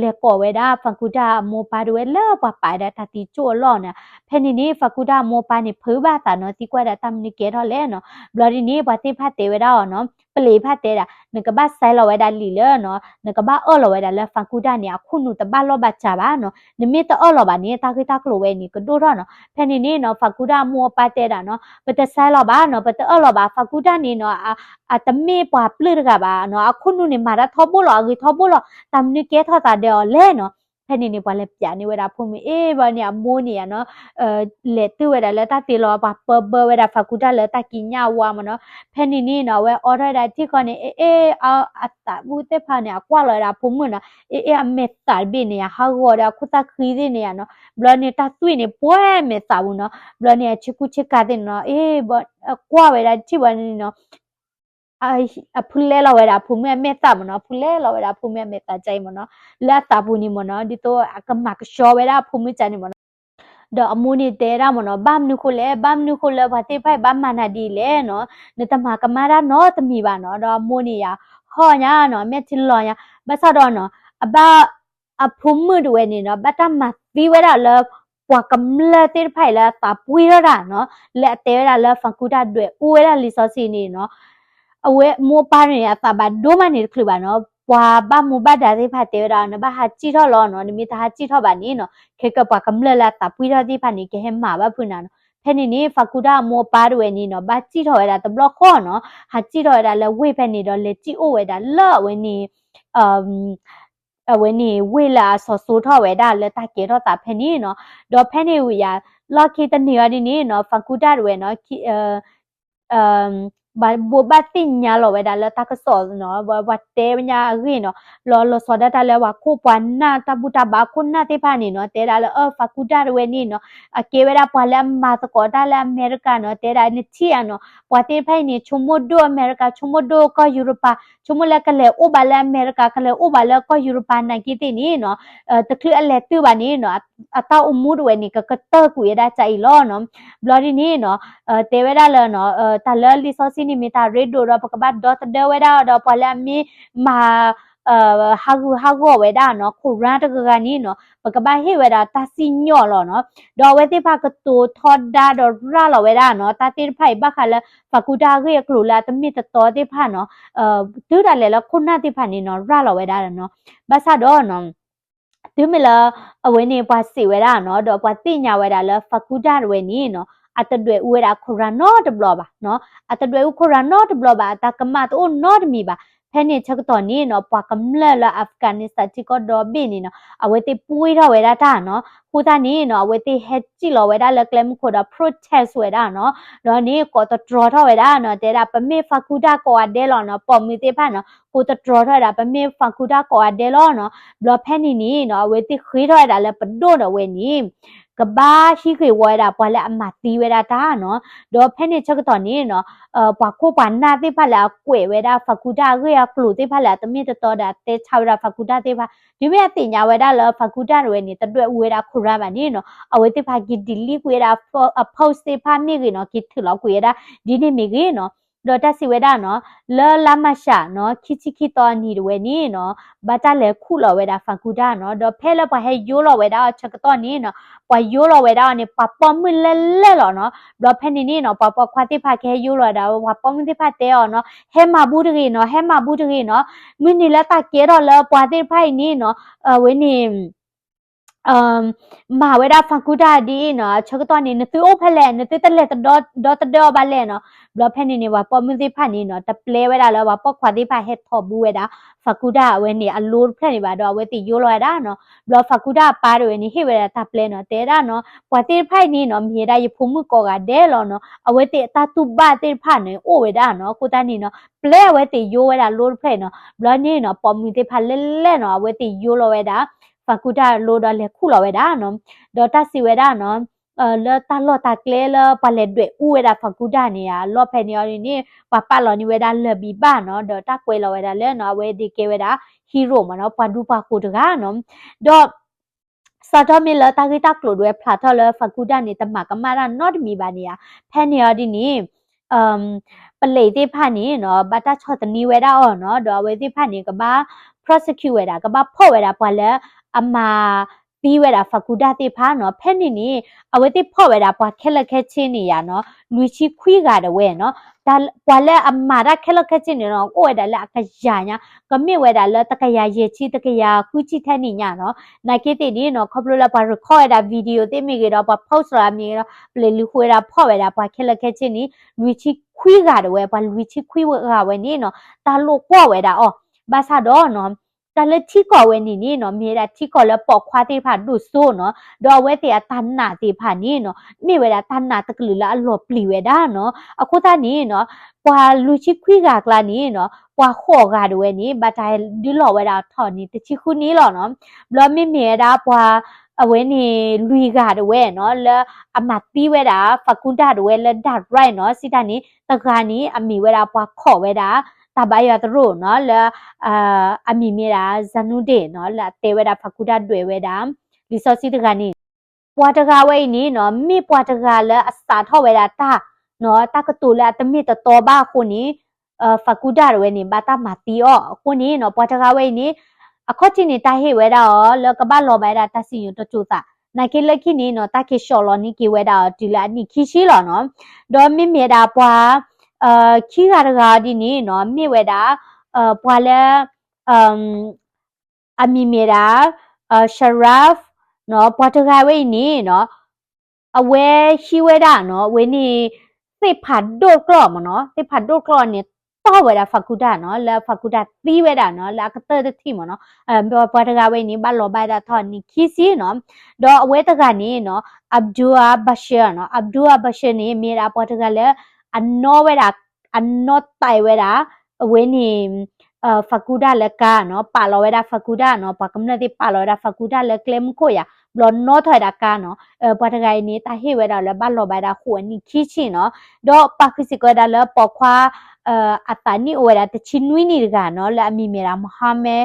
လဲၤကိးဝဲဒၣ် Farkhunda အမိၢ်အပၢ်တဝဲလၢပှၤပာ်ဝဲဒၣ်တၢ်သံကၠိၣ်အလီၢ်န့ၣ်, ဖဲန့ၣ်န့ၣ် Farkhunda အမိၢ်အပၢ်န့ၣ် ဖုးဘၣ်သးနီၤ, သံကွၢ်ဒၣ်တၢ်မနုၤကဲထီၣ်လဲၣ်နီၤ, ဘျီဒ်န့ၣ် ပှၤသ့ၣ်တဖၣ်တဲဝဲဒၣ်အီၤနီၤ, ပလံးတဖၣ်တဲဒၣ် နကဘၣ်စဲးလီၤဝဲဒၣ်လံာ်လၢနီၤ, နကဘၣ်အၢၣ်လီၤဝဲဒၣ်လၢ Farkhunda န့ၣ် အခိၣ်နူာ်တဘၣ်လီၢ်ဘၣ်စးဘၣ်နီၤ, နမ့ၢ်တအၢၣ်လီၤဘၣ်န့ၣ် တၢ်ဂ့ၢ်တၢ်ကျိၤဝဲန့ၣ် ကဒိၣ်ထီၣ်နီၤ, ဖဲန့ၣ်န့ၣ်နီၤ Farkhunda အမိၢ်အပၢ်တဲဒၣ်နီၤ, ပတစဲးလီၤဘၣ်နီၤ, ပတအၢၣ်လီၤဘၣ် Farkhunda န့ၣ်နီၤ, အတမ့ၢ်ပှၤပျုၢ်တဂၤဘၣ်နီၤ, အခိၣ်နူာ်န့ၣ် မၤတၢ်ထီဘိလီၤ, အဂ့ၤထီဘိလီၤ, တၢ်မနုၤကဲထီၣ်သးဒီးအီၤလဲၣ်နီၤ, ဖဲန့ၣ်န့ၣ် ပှၤလဲၤပျးန့ၢ်ဝဲဒၣ်အဖိမုၣ် အ့ ဘျီန့ၣ် အမိၢ်န့ၣ်ယါနီၤ, လဲၤတုၤဝဲဒၣ်လၢတၢ်သ့လီၤ, ပှၤပၢဘၢဝဲဒၣ် Farkhunda လၢတၢ်ကံးညာ်ဝါမ့ၢ်နီၤ, ဖဲန့ၣ်န့ၣ်နီၤ အဝဲအိးထီၣ်ဝဲဒၣ်ထံၣ်ဃီန့ၣ် အ့ အ့ အသးပူၤသ့ၣ်တဖၣ်န့ၣ် အကွၢ်လီၤဝဲဒၣ်အဖိမုၣ်နီၤ, အ့ အ့ အမဲာ်သးတဘ့ၣ်န့ၣ်ယါ ဟးဂီၤဒီးအခိၣ်သၣ်ဃံသ့ၣ်န့ၣ်ယါနီၤ, ဘျီန့ၣ်တၢ်သွံၣ်န့ၣ် ပှဲၤမဲာ်သးပူၤနီၤ, ဘျီန့ၣ် အဆ့ကူဆ့ကၤသ့ၣ်န့ၣ်နီၤ, အ့ ကွၢ်ဝဲဒၣ်ထံၣ်ဝဲန့ၣ်နီၤ အဖုလဲလီၤဝဲဒၣ်အဖိမုၣ်အမဲာ်သးမ့ၢ်နီၤ, ဖုလဲလီၤဝဲဒၣ်အဖိမုၣ်အမဲာ်သးကအံၤမ့ၢ်နီၤ, လၢအသးပူၤန့ၣ်မ့ၢ်နီၤ, ဒ်သိးအကမၤကဆှီဝဲဒၣ်အဖိမုၣ်ကန့ၣ်မ့ၢ်နီၤ, ဒီးအမိၢ်န့ၣ်တဲဒၣ်မ့ၢ်နီၤ, ဘၣ်မနုၤဃိလဲၣ်, ဘၣ်မနုၤဃိလၢပှၤသ့ၣ်တဖၣ်အံၤဘၣ်မၤနၤဒ်လဲၣ်နီၤ, နတမၤကမၣ်တၢ်နီတမံၤဘၣ်နီၤ. ဒီးအမိၢ်န့ၣ်ယၤဟီၣ်ညါနီၤ, အမဲာ်ထံလီၤညါ, ဘၣ်ဆၣ်ဒီးနီၤ အဘၣ် အဖိမုၣ်တဝဲန့ၣ်နီၤ ဘၣ်တၢ်မၤသံဝဲဒၣ်လၢ ပှၤကမျၢၢ်သ့ၣ်တဖၣ်အံၤလၢအသးပှံၢ်ထီၣ်တၢ်နီၤ, လၢအတဲဝဲဒၣ်လၢ Farkhunda ဒွဲၣ်အူဝဲဒၣ်လံာ်စီဆှံန့ၣ်နီၤ, အဝဲမိၢ်ပၢ်န့ၣ် အသးဘၣ်ဒိမးန့ၣ်တချုးဘၣ်နီၤ, ပှၤဘၣ်မူဘၣ်ဒါသ့ၣ်တဖၣ်တဲဝဲဒၣ် နဘၣ်ဟးစံၣ်ထီၣ်လီၤနီၤ, နမ့ၢ်တဟးစံၣ်ထီၣ်ဘၣ်န့ၣ်နီၤ ခဲကၢပှၤကမျၢၢ်လၢအသးပှံၢ်ထီၣ်သ့ၣ်တဖၣ်န့ၣ် ကဟဲမၤဘၣ်ဖုးနၤနီၤ. ဖဲန့ၣ်န့ၣ် Farkhunda အမိၢ်အပၢ်တဝဲန့ၣ်နီၤ ဘၣ်စံၣ်ထီၣ်ဝဲဒၣ်တဘျီဃီနီၤ, ဟးစံၣ်ထီၣ်ဝဲဒၣ်လၢဝ့ၢ်ဖဲန့ၣ်ဒီး လဲၤစံၣ်အိၣ်ဝဲဒၣ်လၢအဝဲန့ၣ် အဝဲန့ၣ်ဝ့ၢ်လၢအစီၤစိထီၣ်ဝဲဒၣ်လၢတၢ်ကဲထီၣ်သးဖဲန့ၣ်နီၤ. ဒီးဖဲန့ၣ်ဝံၤယၤ လီၢ်ခံတနံၤအီၤဒ်န့ၣ်နီၤ Farkhunda တဝဲနီၤ ဘၣ်ဘိးဘၣ်သ့ၣ်ညါလီၤဝဲဒၣ်လၢတၢ်ကစီၣ်နီၤ, ပှၤတဲဝဲညါအဂ့ၢ်နီၤ, လီၤလီၤဆီဒၣ်တၢ်လၢပှၤခိၣ်ပှၤနၢ်တၢ်ဘူၣ်တၢ်ဘါခိၣ်နၢ်သ့ၣ်တဖၣ်န့ၣ်နီၤ တဲဒၣ်လၢ အၢ Farkhunda တဝဲန့ၣ်နီၤ အကဲဝဲဒၣ်ပှၤလၢအမၤသကိးတၢ်လၢအမဲရကၤနီၤ, တဲဒၣ်နထံၣ်ဧါနီၤ ပှၤသ့ၣ်တဖၣ်အံၤန့ၣ် ဆိကမိၣ်ဒိၣ်အမဲရကၤ ဆိကမိၣ်ဒိၣ်ကီၢ်ယူရပၤ ဆိကမိၣ်လၢကလဲၤအိၣ်ဘၣ်လၢအမဲရကၤ ကလဲၤအိၣ်ဘၣ်လၢကီၢ်ယူရပၤနာ်က့သ့ၣ်န့ၣ်နီၤ, တချုးအလဲၤတုၤဘၣ်န့ၣ်နီၤ အတၢ်အိၣ်မူတဝဲန့ၣ် ကကတၢၢ်ကွံာ်ဝဲဒၣ်ကအံၤလီၤနီၤ. ဘျီဒ်န့ၣ်နီၤ တဲဝဲဒၣ်လၢနီၤ တၢ်လၢလံာ်စီဆှံန့ၣ်မ့ၢ်တၢ်ရ့ဒိၣ်ဒီး ပကဘၣ်ဒီသဒၢဝဲဒၣ်ဒီး ပှၤလၢအမ့ၢ်မၤ ဟးဂူာ်ဟးဂီၤဝဲဒၣ်နီၤ ခိၣ်ရၢတဂၤဂၤန့ၣ်နီၤ ပကဘၣ်ဟ့ၣ်ဝဲဒၣ်တၢ်စံၣ်ညီၣ်လီၤနီၤ. ဒီးအဝဲသ့ၣ်တဖၣ်ကတိၤထီဒါဒီးရၤလီၤဝဲဒၣ်နီၤ တၢ်သ့ၣ်တဖၣ်အံၤဘၣ်ဃးလၢ Farkhunda အဂ့ၢ်အကျိၤလၢအတမ့ၢ်တတီသ့ၣ်တဖၣ်နီၤ တုၤဒၣ်လဲာ်လၢခိၣ်နၢ်သ့ၣ်တဖၣ်န့ၣ်နီၤ ရၤလီၤဝဲဒၣ်နီၤ. ဘၣ်ဆၣ်ဒီးနီၤ တုၤမ့ၢ်လၢ အဝဲန့ၣ်ပှၤစံးဝဲဒၣ်နီၤ ဒီးပှၤသ့ၣ်ညါဝဲဒၣ်လၢ Farkhunda တဝဲန့ၣ်နီၤ အတဒွဲၣ်အူဝဲဒၣ်ခိၣ်ရၢနီတဘျီဘၣ်နီၤ. အတဒွဲၣ်အူခိၣ်ရၢနီတဘျီဘၣ် အတၢ်ကမၣ်တအိၣ်နီတမံၤဘၣ်. ဖဲန့ၣ်ဆၢကတီၢ်န့ၣ်နီၤ ပှၤကမျၢၢ်လၢ Afghanistan ထံကီၢ်ဒီဘ့ၣ်န့ၣ်နီၤ အဝဲသ့ၣ်ပှံၢ်ထီၣ်ဝဲဒၣ်တၢ်နီၤ. အဃိသတးန့ၣ်နီၤ အဝဲသ့ၣ်ဟဲစံၣ်လီၤဝဲဒၣ်လၢကျဲမုၢ်ခိၣ်ဒီး protest ဝဲဒၣ်နီၤ. ဒီးန့ၣ်ကိးသတြီထီၣ်ဝဲဒၣ်နီၤ တဲဒၣ် ပမ့ၢ် Farkhunda ကိးဂၤဒဲးလီၤနီၤ ပိာ်မုၣ်သ့ၣ်တဖၣ်နီၤ ကိးသတြီထီၣ်ဝဲဒၣ် ပမ့ၢ် Farkhunda ကိးဂၤဒဲးလီၤနီၤ. ဘျီဖဲန့ၣ်န့ၣ်နီၤ အဝဲသ့ၣ်ဃ့ထီၣ်ဝဲဒၣ်လၢပဒိၣ်ဒီးဝဲန့ၣ် ကဘၣ်ဟံးဃ့ၢ်ဝီဝဲဒၣ်ပှၤလၢအမၤသံဝဲဒၣ်တၢ်နီၤ. ဒီးဖဲန့ၣ်ဆၢကတီၢ်န့ၣ်နီၤ ပှၤခိၣ်ပှၤနၢ်သ့ၣ်တဖၣ်လၢအကွဲးဝဲဒၣ် Farkhunda အဂ့ၢ်အကျိၤသ့ၣ်တဖၣ်လၢအတမ့ၢ်တတီဒီးအတဲဆါဝဲဒၣ် Farkhunda သ့ၣ်တဖၣ် တုၤမ့ၢ်အသ့ၣ်ညါဝဲဒၣ်လၢ Farkhunda တဝဲန့ၣ် တဒွဲၣ်အူဝဲဒၣ်ခိၣ်ရၢဘၣ်န့ၣ်နီၤ အဝဲသ့ၣ်တဖၣ်က့ၤ delete ကွံာ်ဝဲဒၣ် အ post သ့ၣ်တဖၣ်မ့ၢ်ဂ့ၤနီၤ က့ၤထုးလီၤကွံာ်ဝဲဒၣ် ဒ်န့ၣ်မ့ၢ်ဂ့ၤနီၤ. ဒီးတၢ်စံးဝဲဒၣ်နီၤ လၢလါမၢ်ၡးနီၤ ခံဆံခံသီအနံၤတဝဲန့ၣ်နီၤ ဘၣ်တၢ်လဲၤခူၣ်လီၤဝဲဒၣ် Farkhunda နီၤ. ဒီးဖဲလၢပှၤဟဲယိလီၤဝဲဒၣ်အီၤဆၢကတီၢ်န့ၣ်နီၤ ပှၤယိလီၤဝဲဒၣ်အီၤန့ၣ် ပှၤပိာ်မုၣ်လၢလဲၣ်လီၤနီၤ. ဘျီဖဲန့ၣ်န့ၣ်နီၤ ပှၤပိာ်ခွါသ့ၣ်တဖၣ်ကဟဲယိလီၤဝဲဒၣ် ပှၤပိာ်မုၣ်သ့ၣ်တဖၣ်တဲအီၤနီၤ ဟဲမၤဘူတဂ့ၤနီၤ ဟဲမၤဘူတဂ့ၤနီၤ မုၢ်နံၤလၢတၢ်ကဲထီၣ်လၢပှၤသ့ၣ်တဖၣ်အံၤန့ၣ်နီၤ အဝဲန့ၣ် မၤဝဲဒၣ် Farkhunda ဒ်အံၤနီၤ ဆၢကတီၢ်န့ၣ် နသုအိၣ်ဖဲလဲၣ် နသုတလဲၤတဒီသဒၢအီၤဘၣ်လဲၣ်နီၤ. ဘျီဖဲန့ၣ်န့ၣ် ပှၤပိာ်မုၣ်သ့ၣ်တဖၣ်န့ၣ်နီၤ တပျဲဝဲဒၣ်လၢပှၤပိာ်ခွါသ့ၣ်တဖၣ်ဟဲထီၣ်ဘူဝဲဒၣ် Farkhunda အဝဲန့ၣ်အလိတဖျၢၣ်န့ၣ်ဘၣ်ဒီး အဝဲသ့ၣ်ယိလီၤဝဲဒၣ်နီၤ. ဘျီ Farkhunda အပၢ်တဝဲန့ၣ် ဟ့ၣ်ဝဲဒၣ်တၢ်ပျဲနီၤ တဲဒၣ်နီၤ ပှၤသ့ၣ်တဖၣ်အံၤန့ၣ်နီၤ မ့ၢ်ဝဲဒၣ်ယဖိမုၣ်ကိးဂၤဒဲးလီၤနီၤ အဝဲသ့ၣ်အတၢ်တူၢ်ဘၣ်သ့ၣ်တဖၣ်န့ၣ်အိၣ်ဝဲဒၣ်နီၤ. အဃိသတးန့ၣ်နီၤ ပျဲအဝဲသ့ၣ်ယိဝဲဒၣ်လိတဖျၢၣ်နီၤ. ဘျီန့ၣ်နီၤ ပိာ်မုၣ်သ့ၣ်တဖၣ်လဲၣ်လဲၣ်နီၤ အဝဲသ့ၣ်ယိလီၤဝဲဒၣ် Farkhunda လိဒီးလဲၤခူၣ်လီၤဝဲဒၣ်နီၤ. ဒီးတၢ်စံးဝဲဒၣ်နီၤ လၢတၢ်လီၢ်တၢ်ကျဲလၢပှၤလဲၤဒွဲၣ်အူဝဲဒၣ် Farkhunda န့ၣ် အလီၢ်ဖဲန့ၣ်အီၤန့ၣ် ပှၤပာ်လီၤန့ၢ်ဝဲဒၣ်လၢၢ်ဘံၣ်ဘၣ်နီၤ ဒီးတၢ်ကွဲးလီၤဝဲဒၣ်လၢနီၤ အဝဲသ့ၣ်ကဲဝဲဒၣ် hero မ့ၢ်နီၤ ပှၤဒူပှၤဃိၤတဂၤနီၤ. ဒီး စးထီၣ်မ့ၢ်လၢတၢ်ဂ့ၢ်တၢ်ကျိၤဒၣ်ဝဲဖျါထီၣ်လၢ Farkhunda န့ၣ် တမၤကမၣ်တၢ်နီတမံၤဘၣ်န့ၣ်ဧါ, ဖဲန့ၣ်အီၤဒ်န့ၣ် ပလံးသ့ၣ်တဖၣ်န့ၣ်နီၤ ဘၣ်တၢ်ဆီၣ်သနံးဝဲဒၣ်အီၤနီၤ, ဒီးအဝဲသ့ၣ်တဖၣ်န့ၣ် ကဘၣ် prosecute ဝဲဒၣ် ကဘၣ်ဖီၣ်ဝဲဒၣ်ပှၤလၢအမၤသံဝဲဒၣ် Farkhunda သ့ၣ်တဖၣ်နီၤ. ဖဲန့ၣ်န့ၣ် အဝဲသ့ၣ်ဖီၣ်ဝဲဒၣ်ပှၤခဲလၢာ်ခဲဆ့န့ၣ်ယါနီၤ လွံၢ်ဆံခွံဂၤဒၣ်ဝဲနီၤ. ပှၤလၢအမၤတၢ်ခဲလၢာ်ခဲဆ့န့ၣ်နီၤ အိၣ်ဝဲဒၣ်လၢအကယၤညါ, ကမ့ၢ်ဝဲဒၣ်လၢတကယၤယဲၢ်ဆံ တကယၤဃုဆံထဲန့ၣ်ညါနီၤ. နာ်က့သ့ၣ်န့ၣ်နီၤ ခီဖျိလၢပှၤ record ဝဲဒၣ် video သ့ၣ်မ့ၢ်ဂ့ၤဒီး ပှၤ post လီၤမ့ၢ်ဂ့ၤဒီး ပလံးလုၢ်ဃုဝဲဒၣ်ဖီၣ်ဝဲဒၣ်ပှၤခဲလၢာ်ခဲဆ့န့ၣ် လွံၢ်ဆံခွံဂၤဒၣ်ဝဲ, ပှၤလွံၢ်ဆံခွံဂၤဝဲန့ၣ်နီၤ တၢ်လိာ်ကွီၢ်ဝဲဒၣ်အီၤ. ဘၣ်ဆၣ်ဒီးနီၤ တၢ်လၢထံကီၢ်ဝဲန့ၣ်န့ၣ်နီၤ မ့ၢ်ဝဲဒၣ်ထံကီၢ်လၢပိာ်ခွါသ့ၣ်တဖၣ်ဒိၣ်စိနီၤ, ဒီးအဝဲသ့ၣ်အတၢ်နာ်သ့ၣ်တဖၣ်န့ၣ်နီၤ မ့ၢ်ဝဲဒၣ်တၢ်နာ်တကလုာ်လၢအလီၤပျံၤဝဲဒၣ်နီၤ. အဃိသတးန့ၣ်နီၤ ပှၤလွံၢ်ဆံခွံဂၤအကျါန့ၣ်နီၤ ပှၤဃိးဂၤဒၣ်ဝဲန့ၣ် ဘၣ်တၢ်ဒုးလီၤဝဲဒၣ်ထီၣ်န့ၣ် တဆံဃုနံၣ်လီၤနီၤ. ဘျီမ့မ့ၢ်ဝဲဒၣ်ပှၤ အဝဲန့ၣ်လွံၢ်ဂၤဒၣ်ဝဲနီၤ လၢအမၤသံဝဲဒၣ် Farkhunda ဒၣ်ဝဲလၢ direct နီၤ စံးတၢ်န့ၣ် တဂၤန့ၣ် အမံၤဝဲဒၣ်ပှၤခိးဝဲဒၣ် တၢ်ဘါယွၤသရိာ်နီၤ လၢ အမံၤမ့ၢ်ဒၣ် Zanuddin နီၤ လၢအတဲဝဲဒၣ် Farkhunda ဒၣ်ဝဲဒၣ် လံာ်စီဆှံတဂၤန့ၣ် ပှၤတဂၤဝဲအံၤန့ၣ်နီၤ မ့ၢ်ပှၤတဂၤလၢအစးထီၣ်ဝဲဒၣ်တၢ်နီၤ တၢ်ကတိၤလၢအတမ့ၢ်တတီဘၣ်အဃိန့ၣ် Farkhunda တဝဲန့ၣ် ဘၣ်တၢ်မၤသံအီၤအဃိန့ၣ်နီၤ ပှၤတဂၤဝဲအံၤန့ၣ် အခီၣ်ထံးန့ၣ် တၢ်ဟ့ၣ်ဝဲဒၣ်အီၤလၢကဘၣ်လီၤဘၣ်ဝဲဒၣ်တၢ်စံၣ်ညီၣ်တစိၤသး နာ်က့လၢခံန့ၣ်နီၤ တၢ်က့ၤဆှီလီၤန့ၢ်က့ၤဝဲဒၣ်အီၤတုၤလၢအနံၣ်ခံဆံလီၤနီၤ. ဒီးမ့မ့ၢ်ဒၣ်ပှၤ ခံဂၤတဂၤအီၤဒ်န့ၣ်နီၤ မ့ၢ်ဝဲဒၣ် ပှၤလၢ အမံၤမ့ၢ်ဒၣ် Sharaf နီၤ ပှၤတဂၤဝဲအံၤန့ၣ်နီၤ အဝဲဟံးဝဲဒၣ်နီၤ အဝဲန့ၣ် သ့ၣ်ဖးဒိၣ်ကျီၢ်မ့ၢ်နီၤ သ့ၣ်ဖးဒိၣ်ကျီၢ်န့ၣ် တီၢ်ဝဲဒၣ် Farkhunda နီၤ လၢ Farkhunda သံဝဲဒၣ်နီၤ လၢအကတၢၢ်တထံၣ်မ့ၢ်နီၤ ပှၤတဂၤဝဲအံၤန့ၣ် ဘၣ်လီၤဘၣ်ဒၣ်ထီၣ်နံၣ်ခံဆံနီၤ ဒီးအဝဲတဂၤန့ၣ်နီၤ Abdul Bashir နီၤ Abdul Bashir န့ၣ် မ့ၢ်ဒၣ်ပှၤတဂၤလၢ အနီၣ်ဝဲဒၣ် အနီၣ်တဲာ်ဝဲဒၣ် အဝဲန့ၣ် Farkhunda လၢကါနီၤ ပာ်လီၤဝဲဒၣ် Farkhunda နီၤ ပှၤကမျၢၢ်သ့ၣ်ပာ်လီၤဝဲဒၣ် Farkhunda လၢကျဲမုၢ်ခိၣ်ယၤ ဘျီနီၣ်ထီၣ်ဝဲဒၣ်ကါနီၤ ပှၤတဂၤအံၤန့ၣ် တၢ်ဟ့ၣ်ဝဲဒၣ်လၢဘၣ်လီၤဘၣ်ဒၣ်ဃိးနံၣ်ခံဆံနီၤ ဒီးပာ်ဃုာ်စ့ၢ်ကီးဝဲဒၣ်လၢပိာ်ခွါ အသးနံၣ်အိၣ်ဝဲဒၣ်တဆံနွံနံၣ်တဂၤနီၤ လၢအမံၤမ့ၢ်ဒၣ် Mohammed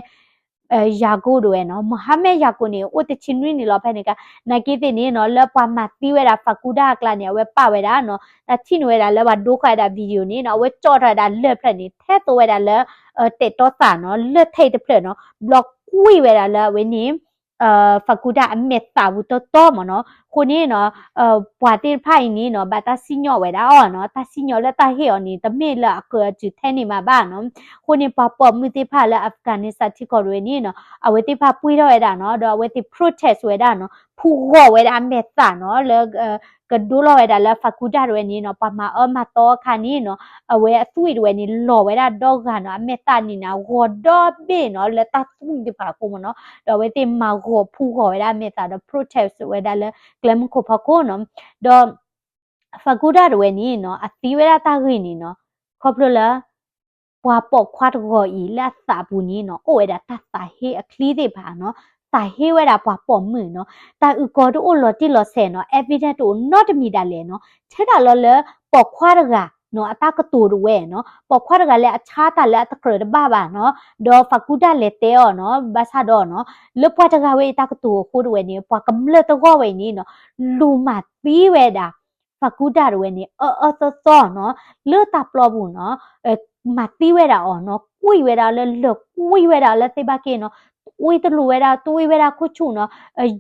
Yaqub တဝဲနီၤ Mohammed Yaqub န့ၣ် အိၣ်တဆံနွံနံၣ်လီၤဖဲန့ၣ်ကါ နာ်က့သ့ၣ်န့ၣ်နီၤ လၢပှၤမၤသံဝဲဒၣ် Farkhunda အကျါန့ၣ် အဝဲပာ်ဝဲဒၣ်နီၤ တၢ်ထံၣ်န့ၢ်ဝဲဒၣ်လၢပှၤဒိဃီၤဝဲဒၣ် video န့ၣ်နီၤ အဝဲကၠီၣ်ထီၣ်ဝဲဒၣ်လၢၢ်ဖျၢၣ်န့ၣ် ထဲသိးဝဲဒၣ်လၢ တဲာ်တီသးနီၤ လၢၢ်ထဲးတဖျၢၣ်နီၤ ဘျီကွံာ်ဝဲဒၣ်လၢအဝဲန့ၣ် Farkhunda အမဲာ်သးပူၤတီတီမ့ၢ်နီၤ အဃိန့ၣ်နီၤ ပှၤသ့ၣ်တဖၣ်အံၤန့ၣ်နီၤ ဘၣ်တၢ်စံၣ်ညီၣ်ဝဲဒၣ်အီၤနီၤ တၢ်စံၣ်ညီၣ်လၢတၢ်ဟ့ၣ်အီၤန့ၣ် တမ့ၢ်လၢအကြၢးအတုၤထဲန့ၣ်မးဘၣ်နီၤ အဃိန့ၣ် ပှၤပိာ်မုၣ်သ့ၣ်တဖၣ်လၢ Afghanistan ထံကီၢ်တဝဲန့ၣ်နီၤ အဝဲသ့ၣ်တဖၣ်ပှံၢ်ထီၣ်ဝဲဒၣ်နီၤ ဒီးအဝဲသ့ၣ် protest ဝဲဒၣ်နီၤ ဖူးဂီၤဝဲဒၣ်အမဲာ်သးနီၤ လၢ ကဒိလီၤဝဲဒၣ်လၢ Farkhunda တဝဲန့ၣ်နီၤ ပှၤမၤအၢမၤသီအခါန့ၣ်နီၤ အဝဲအသွံၣ်တဝဲန့ၣ် လီၤဝဲဒၣ်ဒီဂၤနီၤ အမဲာ်သးန့ၣ်န့ၣ် ဂီၤဒီဘ့ၣ်နီၤ လၢတၢ်သွံၣ်တဖၣ်အဃိမ့ၢ်နီၤ ဒီးအဝဲသ့ၣ်မၤဂီၤဖူးဂီၤဝဲဒၣ်အမဲာ်သးဒီး protest ဝဲဒၣ်လၢကျဲမုၢ်ခိၣ်ဖီခိၣ်နီၤ ဒီး Farkhunda တဝဲန့ၣ်နီၤ အသံဝဲဒၣ်တၢ်ဂ့ၢ်န့ၣ်နီၤ ခီဖျိလၢ ပှၤပိာ်ခွါတဂီၤအံၤလၢအသးပူၤန့ၣ်နီၤ အိၣ်ဝဲဒၣ်တၢ်သးဟ့အချံသ့ၣ်တဖၣ်နီၤ သးဟ့ဝဲဒၣ်ပှၤပိာ်မုၣ်နီၤ တၢ်အုၣ်ကီၤတအိၣ်လီၤတံၢ်လီၤဆဲးနီၤ evidence တအိၣ်နီတမံၤဒၣ်လဲာ်နီၤ ထဲဒၣ်လီၤလၢ ပိာ်ခွါတဂၤနီၤ အတၢ်ကတိၤတဝဲနီၤ ပိာ်ခွါတဂၤလၢအဆါတၢ်လၢအတကြၢးတဘၣ်ဘၣ်နီၤ ဒီး Farkhunda လဲၤတဲအီၤနီၤ ဘၣ်ဆၣ်ဒီးနီၤ လၢပှၤတဂၤဝဲအံၤတၢ်ကတိၤအဃိတဝဲန့ၣ် ပှၤကမျၢၢ်တဂီၢ်ဝဲအံၤန့ၣ်နီၤ လူၤမၤသံဝဲဒၣ် Farkhunda တဝဲန့ၣ် အၢအၢသီသီနီၤ လၢတၢ်ပျီပူၤနီၤ မၤသံဝဲဒၣ်အီၤနီၤ ကွံာ်ဝဲဒၣ်လၢလၢၢ် ကွံာ်ဝဲဒၣ်လၢသ့ၣ်ဘၣ်က့နီၤ ကွံာ်တလူၤဝဲဒၣ် ကွံာ်ဝဲဒၣ်ခိၣ်ဆူၣ်နီၤ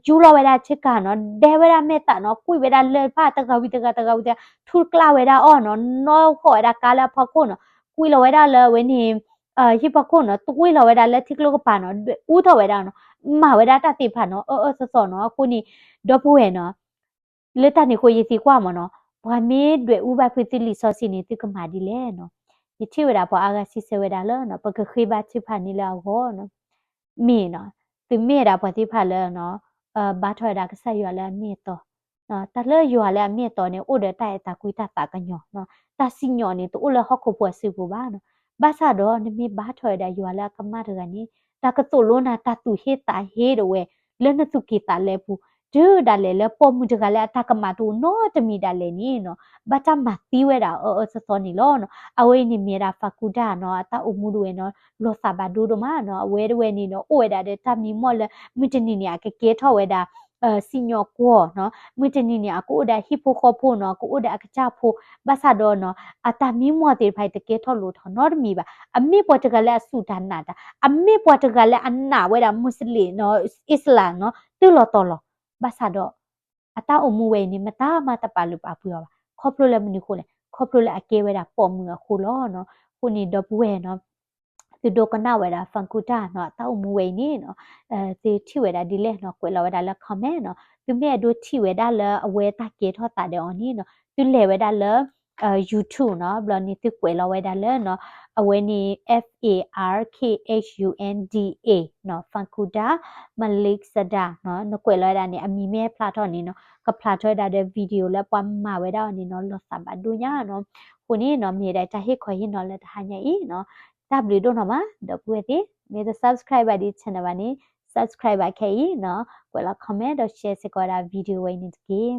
ယူလီၤဝဲဒၣ်ဆ့ကၤနီၤ ဒဲဝဲဒၣ်မဲာ်သးနီၤ ကွံာ်ဝဲဒၣ်လၢၢ်တဖၣ်တဂၤဝံၤတဂၤတဂၤဝံၤတဂၤ ထူတကျးဝဲဒၣ်အီၤနီၤ နီၣ်ဃီၣ်ဝဲဒၣ်ကါလၢအဖီခိၣ်နီၤ ကွံာ်လီၤဝဲဒၣ်လၢအဝဲန့ၣ် ဟံၣ်ဖီခိၣ်နီၤ တကွံာ်လီၤဝဲဒၣ်လၢထံကျိကပၤနီၤ ဒွဲၣ်အူထီၣ်ဝဲဒၣ်နီၤ မၤဝဲဒၣ်တၢ်သ့ၣ်တဖၣ်နီၤ အၢအၢသီသီနီၤ အဃိန့ၣ် ဒီပုၢ်ဝဲၢ်နီၤ လၢတၢ်န့ၣ်အဃိယသံကွၢ်မ့ၢ်နီၤ ပှၤမ့ၢ်ဒွဲၣ်အူဘၣ်ဖုးသုလံာ်စီဆှံန့ၣ် သုကမၤဒ်လဲၣ်နီၤ ယထံၣ်ဝဲဒၣ်ပှၤအါဂၤစံးဆၢဝဲဒၣ်လၢနီၤ ပကဃ့ဘါထုကဖၣ်န့ၢ်လၢအဂီၢ်နီၤ မ့ၢ်နီၤ သုမ့ၢ်ဝဲဒၣ်ပှၤသ့ၣ်တဖၣ်လၢနီၤ ဘါထီၣ်ဝဲဒၣ်ကစၢ်ယွၤလၢအမ့ၢ်အတီ တၢ်လၢယွၤလၢအမ့ၢ်အတီန့ၣ် အိၣ်ဒီးတၢ်အဲၣ်တၢ်ကွံတၢ်သးကညီၤနီၤ တၢ်စံၣ်ညီၣ်န့ၣ် တအိၣ်လၢဟီၣ်ခိၣ်ဖိအစုပူၤဘၣ်နီၤ ဘၣ်ဆၣ်ဒီးနမ့ၢ်ဘါထီၣ်ဝဲဒၣ်ယွၤလၢအကမၣ်တဂၤန့ၣ် တၢ်ကသိၣ်လိနၤတၢ်သူၣ်ဟ့သးဟ့တဝဲ လၢနသူၣ်ကံၢ်သးလဲပူၤ တုၤဒၣ်လဲာ်လၢပိာ်မုၣ်တဂၤလၢအတၢ်ကမၣ်တအိၣ်နီတမံၤဒၣ်လဲာ်န့ၣ်နီၤ ဘၣ်တၢ်မၤသံဝဲဒၣ်အၢအၢသီသီန့ၣ်လီၤနီၤ အဝဲအံၤန့ၣ်မ့ၢ်ဝဲဒၣ် Farkhunda နီၤ အတၢ်အိၣ်မူတဝဲနီၤ လီၤသးဘၣ်ဒိဒိၣ်မးနီၤ အဝဲတဝဲန့ၣ်နီၤ အိၣ်ဝဲဒၣ်ဒီးတၢ်မံမီၢ်လၢ မုၢ်တနံၤန့ၣ် အကကဲထီၣ်ဝဲဒၣ် စံၣ်ညီၣ်ကွီၢ်နီၤ မုၢ်တနံၤန့ၣ် အကအိၣ်ဒီးဟံၣ်ဖိဃီဖိနီၤ ကအိၣ်ဒီးအကစၢ်ဖိ ဘၣ်ဆၣ်ဒီးနီၤ အတၢ်မံမီၢ်သ့ၣ်တဖၣ်အံၤ တကဲထီၣ်လိၣ်ထီၣ်နီတမံၤဘၣ် အမ့ၢ်ပှၤတဂၤလၢအစူၢ်တၢ်နာ်တၢ် အမ့ၢ်ပှၤတဂၤလၢအနာ်ဝဲဒၣ် Muslim နီၤ Islam နီၤ တုၤလီၤတီၤလီၤ ဘၣ်ဆၣ်ဒီး အတၢ်အိၣ်မူဝဲအံၤန့ၣ် မတၤမၤတပာ်လုၢ်ပာ်ပှ့ၤအီၤဘၣ် ခီဖျိလၢမနုၤအဃိလဲၣ် ခီဖျိလၢအကဲဝဲဒၣ်ပိာ်မုၣ်အဃိလီၤနီၤ အဃိန့ၣ်ဒီပုၢ်ဝဲၢ်နီၤ သုဒိကနၣ်ဝဲဒၣ် Farkhunda နီၤ အတၢ်အိၣ်မူဝဲအံၤန့ၣ်နီၤ သုထံၣ်ဝဲဒၣ်ဒ်လဲၣ်နီၤ ကွဲးလီၤဝဲဒၣ်လၢ comment နီၤ သုမ့ၢ်အဲၣ်ဒိးထံၣ်ဝဲဒၣ်လၢအဝဲတၢ်ကဲထီၣ်သးဒီးအီၤန့ၣ်နီၤ သုလဲၤဝဲဒၣ်လၢ YouTube နီၤ ဘျီန့ၣ်သုကွဲးလီၤဝဲဒၣ်လၢနီၤ အဝဲန့ၣ် F A R K H U N D A နီၤ Farkhunda Malik Sadar နီၤ နကွဲးလီၤဝဲဒၣ်န့ၣ် အမံၤမ့ၢ်ဖျါထီၣ်န့ၣ်နီၤ ကဖျါထီၣ်ဝဲဒၣ်ဒီး video လၢပှၤမၤဝဲဒၣ်အီၤန့ၣ်နီၤ လီၤသးဘၣ်ဒိညါနီၤ အဃိန့ၣ်နီၤ မ့ၢ်ဝဲဒၣ်တၢ်ဟ့ၣ်ခီဟ့ၣ်နီၤလၢတဟါညါအံၤနီၤ တၢ်ဘျုးဒိၣ်နီၤမး ဒီပုၢ်ဝဲၢ်သ့ၣ် မ့ၢ်တ subscribe ဘၣ်ဒ် channel ဘၣ်န့ၣ် subscribe ဘၣ်ခဲအံၤနီၤ ကွဲးလီၤ comment ဒီး share စ့ၢ်ကီးဝဲဒၣ် video ဝဲအံၤန့ၣ်တက့ၢ်